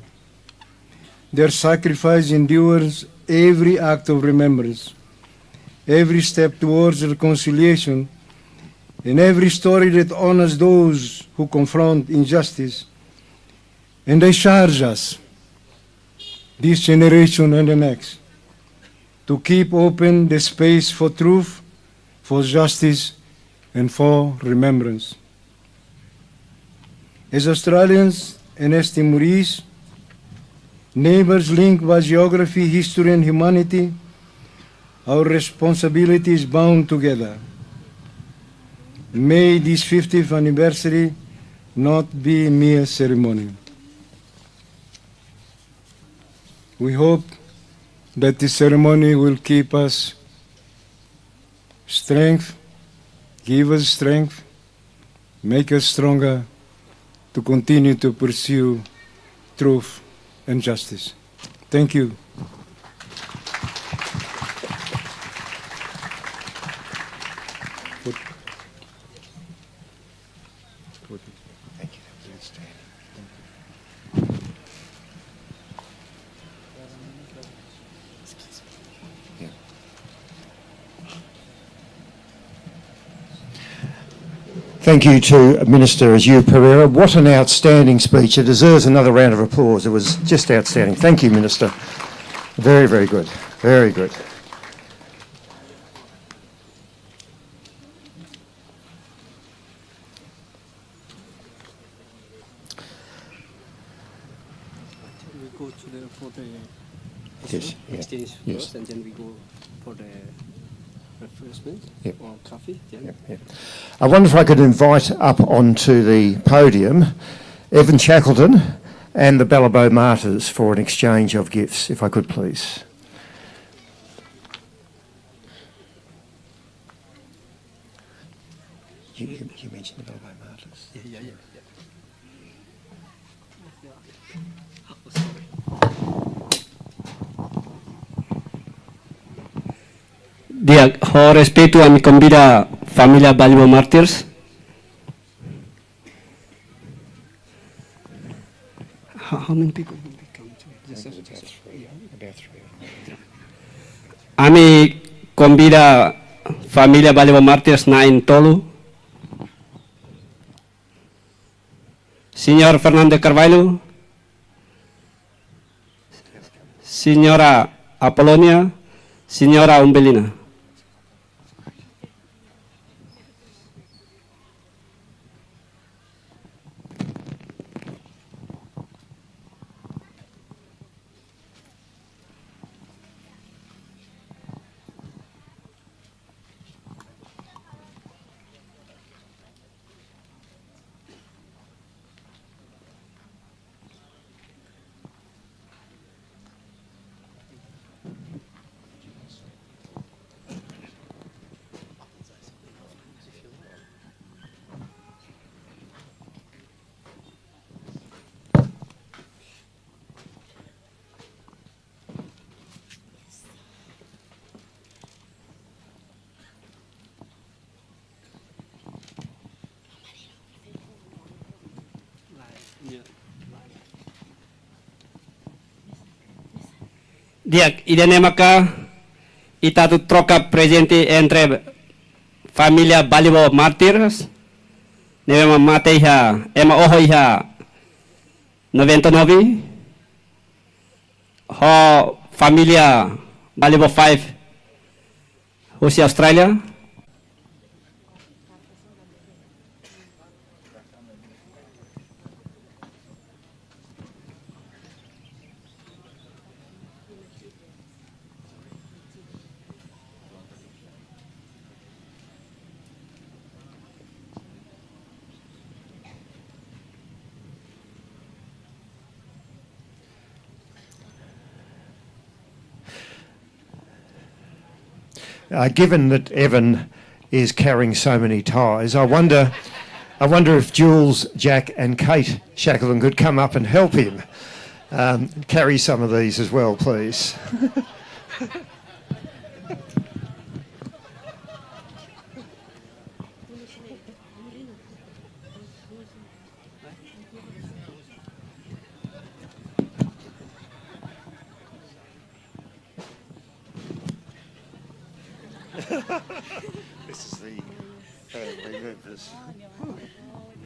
Their sacrifice endures every act of remembrance, every step towards reconciliation, and every story that honors those who confront injustice. And they charge us, this generation and the next, to keep open the space for truth, for justice, and for remembrance. As Australians and as Timorese, neighbors linked by geography, history, and humanity, our responsibility is bound together. May this fiftieth anniversary not be mere ceremony. We hope that this ceremony will keep us strength, give us strength, make us stronger to continue to pursue truth and justice. Thank you. Thank you to Minister Agiu Pereira. What an outstanding speech. It deserves another round of applause. It was just outstanding. Thank you, Minister. Very, very good. Very good. We go to the, for the Yes, yeah. Exchange Yes. first, and then we go for the refreshment Yep. or coffee. Then Yep, yep. I wonder if I could invite up onto the podium Evan Shackleton and the Balibo Martyrs for an exchange of gifts, if I could please. You, you, you mentioned the Balibo Martyrs. Yeah, yeah, yeah, yeah. Di'ak, ho respeitu ami konvida família Balibo Martyrs. How, how many people will be coming to it? Ami konvida família Balibo Mártires na'in tolu. Señór Fernando de Carvalho, Señora Apolonia, Señora Umbelina. Di'ak, ida-ne'e maka ita atu troka prezente entre família Balibo Mártires, ne'ebé ema mate iha, ema oho iha noventa e nove, ho família Balibo Five, husi Austrália. Uh, given that Evan is carrying so many ties, I wonder, I wonder if Jules, Jack, and Kate Shackleton could come up and help him, um, carry some of these as well, please. This is the, uh, remove this. Now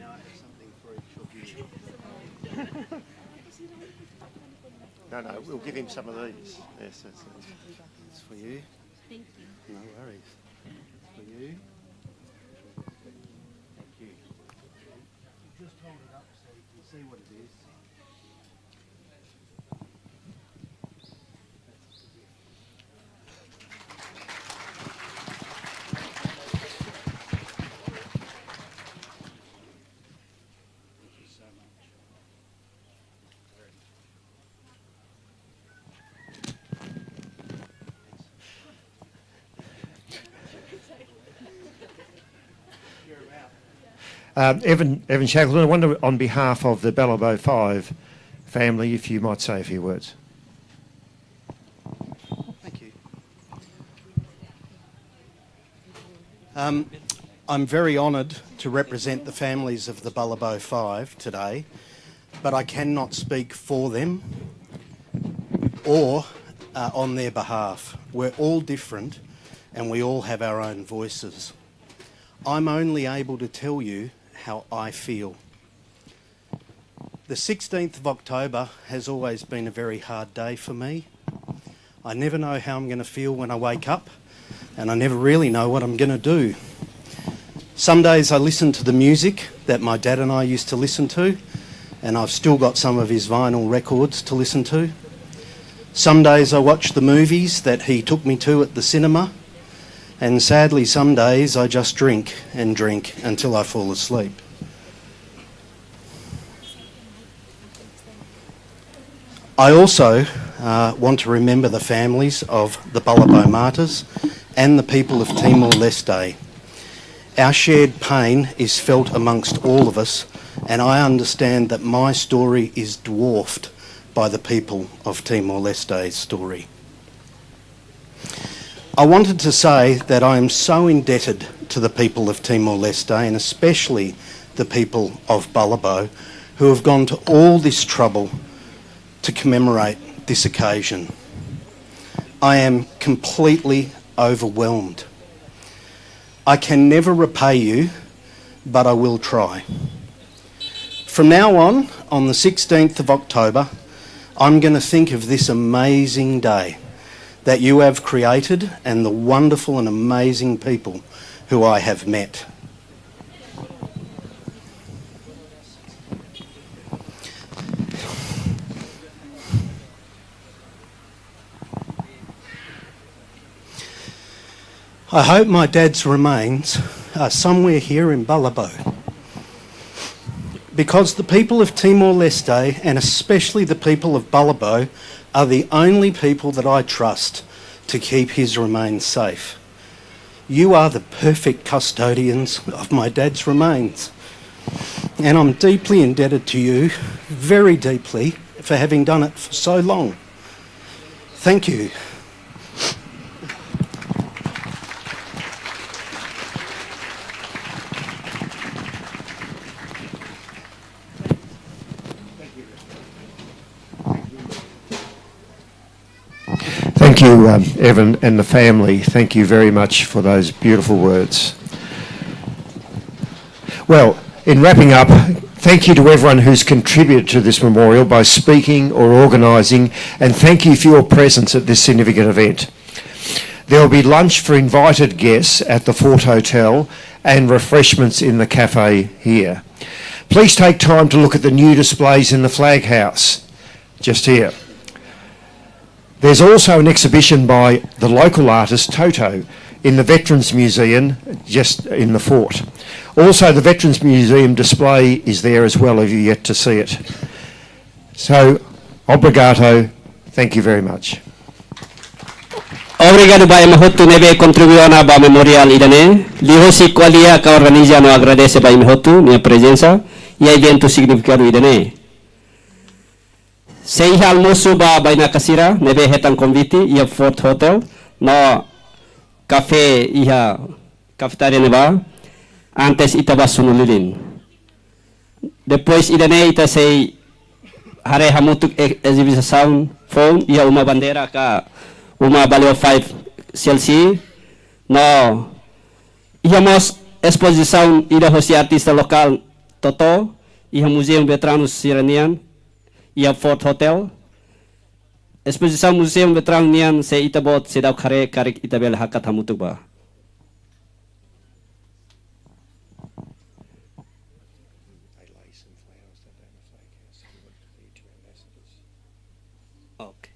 I have something for each of you. No, no, we'll give him some of these. Yes, that's, that's for you. Thank you. No worries. It's for you. Thank you. Just hold it up so you can see what it is. Um, Evan, Evan Shackleton, I wonder on behalf of the Balibo Five family if you might say a few words. Thank you. Um, I'm very honoured to represent the families of the Balibo Five today, but I cannot speak for them or, uh, on their behalf. We're all different and we all have our own voices. I'm only able to tell you how I feel. The sixteenth of October has always been a very hard day for me. I never know how I'm gonna feel when I wake up, and I never really know what I'm gonna do. Some days I listen to the music that my dad and I used to listen to, and I've still got some of his vinyl records to listen to. Some days I watch the movies that he took me to at the cinema, and sadly, some days I just drink and drink until I fall asleep. I also, uh, want to remember the families of the Balibo martyrs and the people of Timor-Leste. Our shared pain is felt amongst all of us, and I understand that my story is dwarfed by the people of Timor-Leste's story. I wanted to say that I am so indebted to the people of Timor-Leste, and especially the people of Balibo, who have gone to all this trouble to commemorate this occasion. I am completely overwhelmed. I can never repay you, but I will try. From now on, on the sixteenth of October, I'm gonna think of this amazing day that you have created and the wonderful and amazing people who I have met. I hope my dad's remains are somewhere here in Balibo. Because the people of Timor-Leste, and especially the people of Balibo, are the only people that I trust to keep his remains safe. You are the perfect custodians of my dad's remains. And I'm deeply indebted to you, very deeply, for having done it for so long. Thank you. Thank you, um, Evan, and the family. Thank you very much for those beautiful words. Well, in wrapping up, thank you to everyone who's contributed to this memorial by speaking or organising, and thank you for your presence at this significant event. There will be lunch for invited guests at the Fort Hotel and refreshments in the cafe here. Please take time to look at the new displays in the flag house, just here. There's also an exhibition by the local artist Toto in the Veterans Museum, just in the fort. Also, the Veterans Museum display is there as well if you've yet to see it. So, obrigado, thank you very much. Obrigadu ba ema hotu ne'ebé kontribui ona ba memorial ida-ne'e. Liuhosi ko'alia ka organiza no agradese ba ema hotu nia prezensa iha eventu signifikadu ida-ne'e. Sei iha almosu ba bainaka sira ne'ebé hetan konvite iha Fort Hotel no kafé iha kafetária ne'ebá antes ita bá sunu lilin. Depois ida-ne'e ita sei haree hamutuk e-, ezibisaun foun iha Uma Bandeira ka Uma Balibo five C L C. No iha mós espozisaun ida hosi artista lokál Toto iha Muzeu Veteranu sira-nian iha Fort Hotel. Espozisaun Muzeu Veteranu nian se ita-boot seidauk haree karik ita bele hakat hamutuk ba. Okay.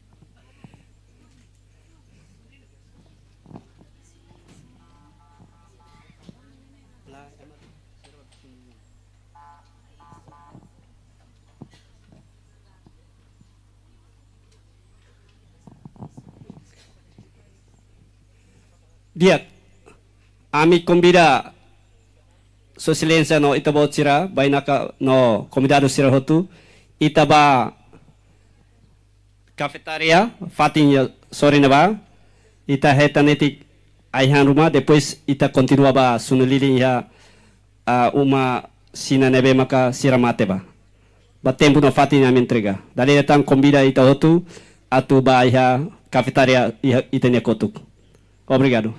Di'ak, ami konvida Sua Exelénsia no ita-boot sira, bainaka no konvidadu sira hotu, ita bá kafetária, fatin iha sorin ne'ebá, ita hetan netik ai-han ruma, depois ita kontinua bá sunu lilin iha, ah, uma sina ne'ebé maka sira mate bá. Ba tempu no fatin ami entrega. Dala ida tan konvida ita hotu atu bá iha kafetária iha ita-nia kotuk. Obrigadu.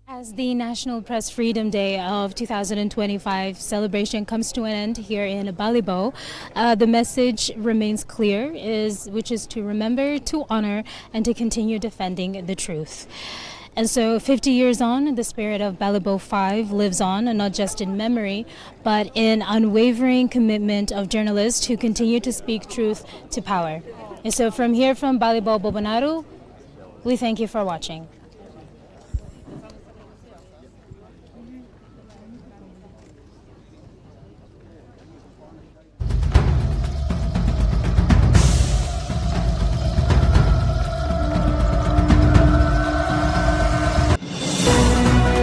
As the National Press Freedom Day of two thousand twenty-five celebration comes to an end here in Balibo, uh, the message remains clear, is, which is to remember, to honor, and to continue defending the truth. And so, fifty years on, the spirit of Balibo five lives on, and not just in memory, but in unwavering commitment of journalists who continue to speak truth to power. And so, from here, from Balibo Bobonaro, we thank you for watching.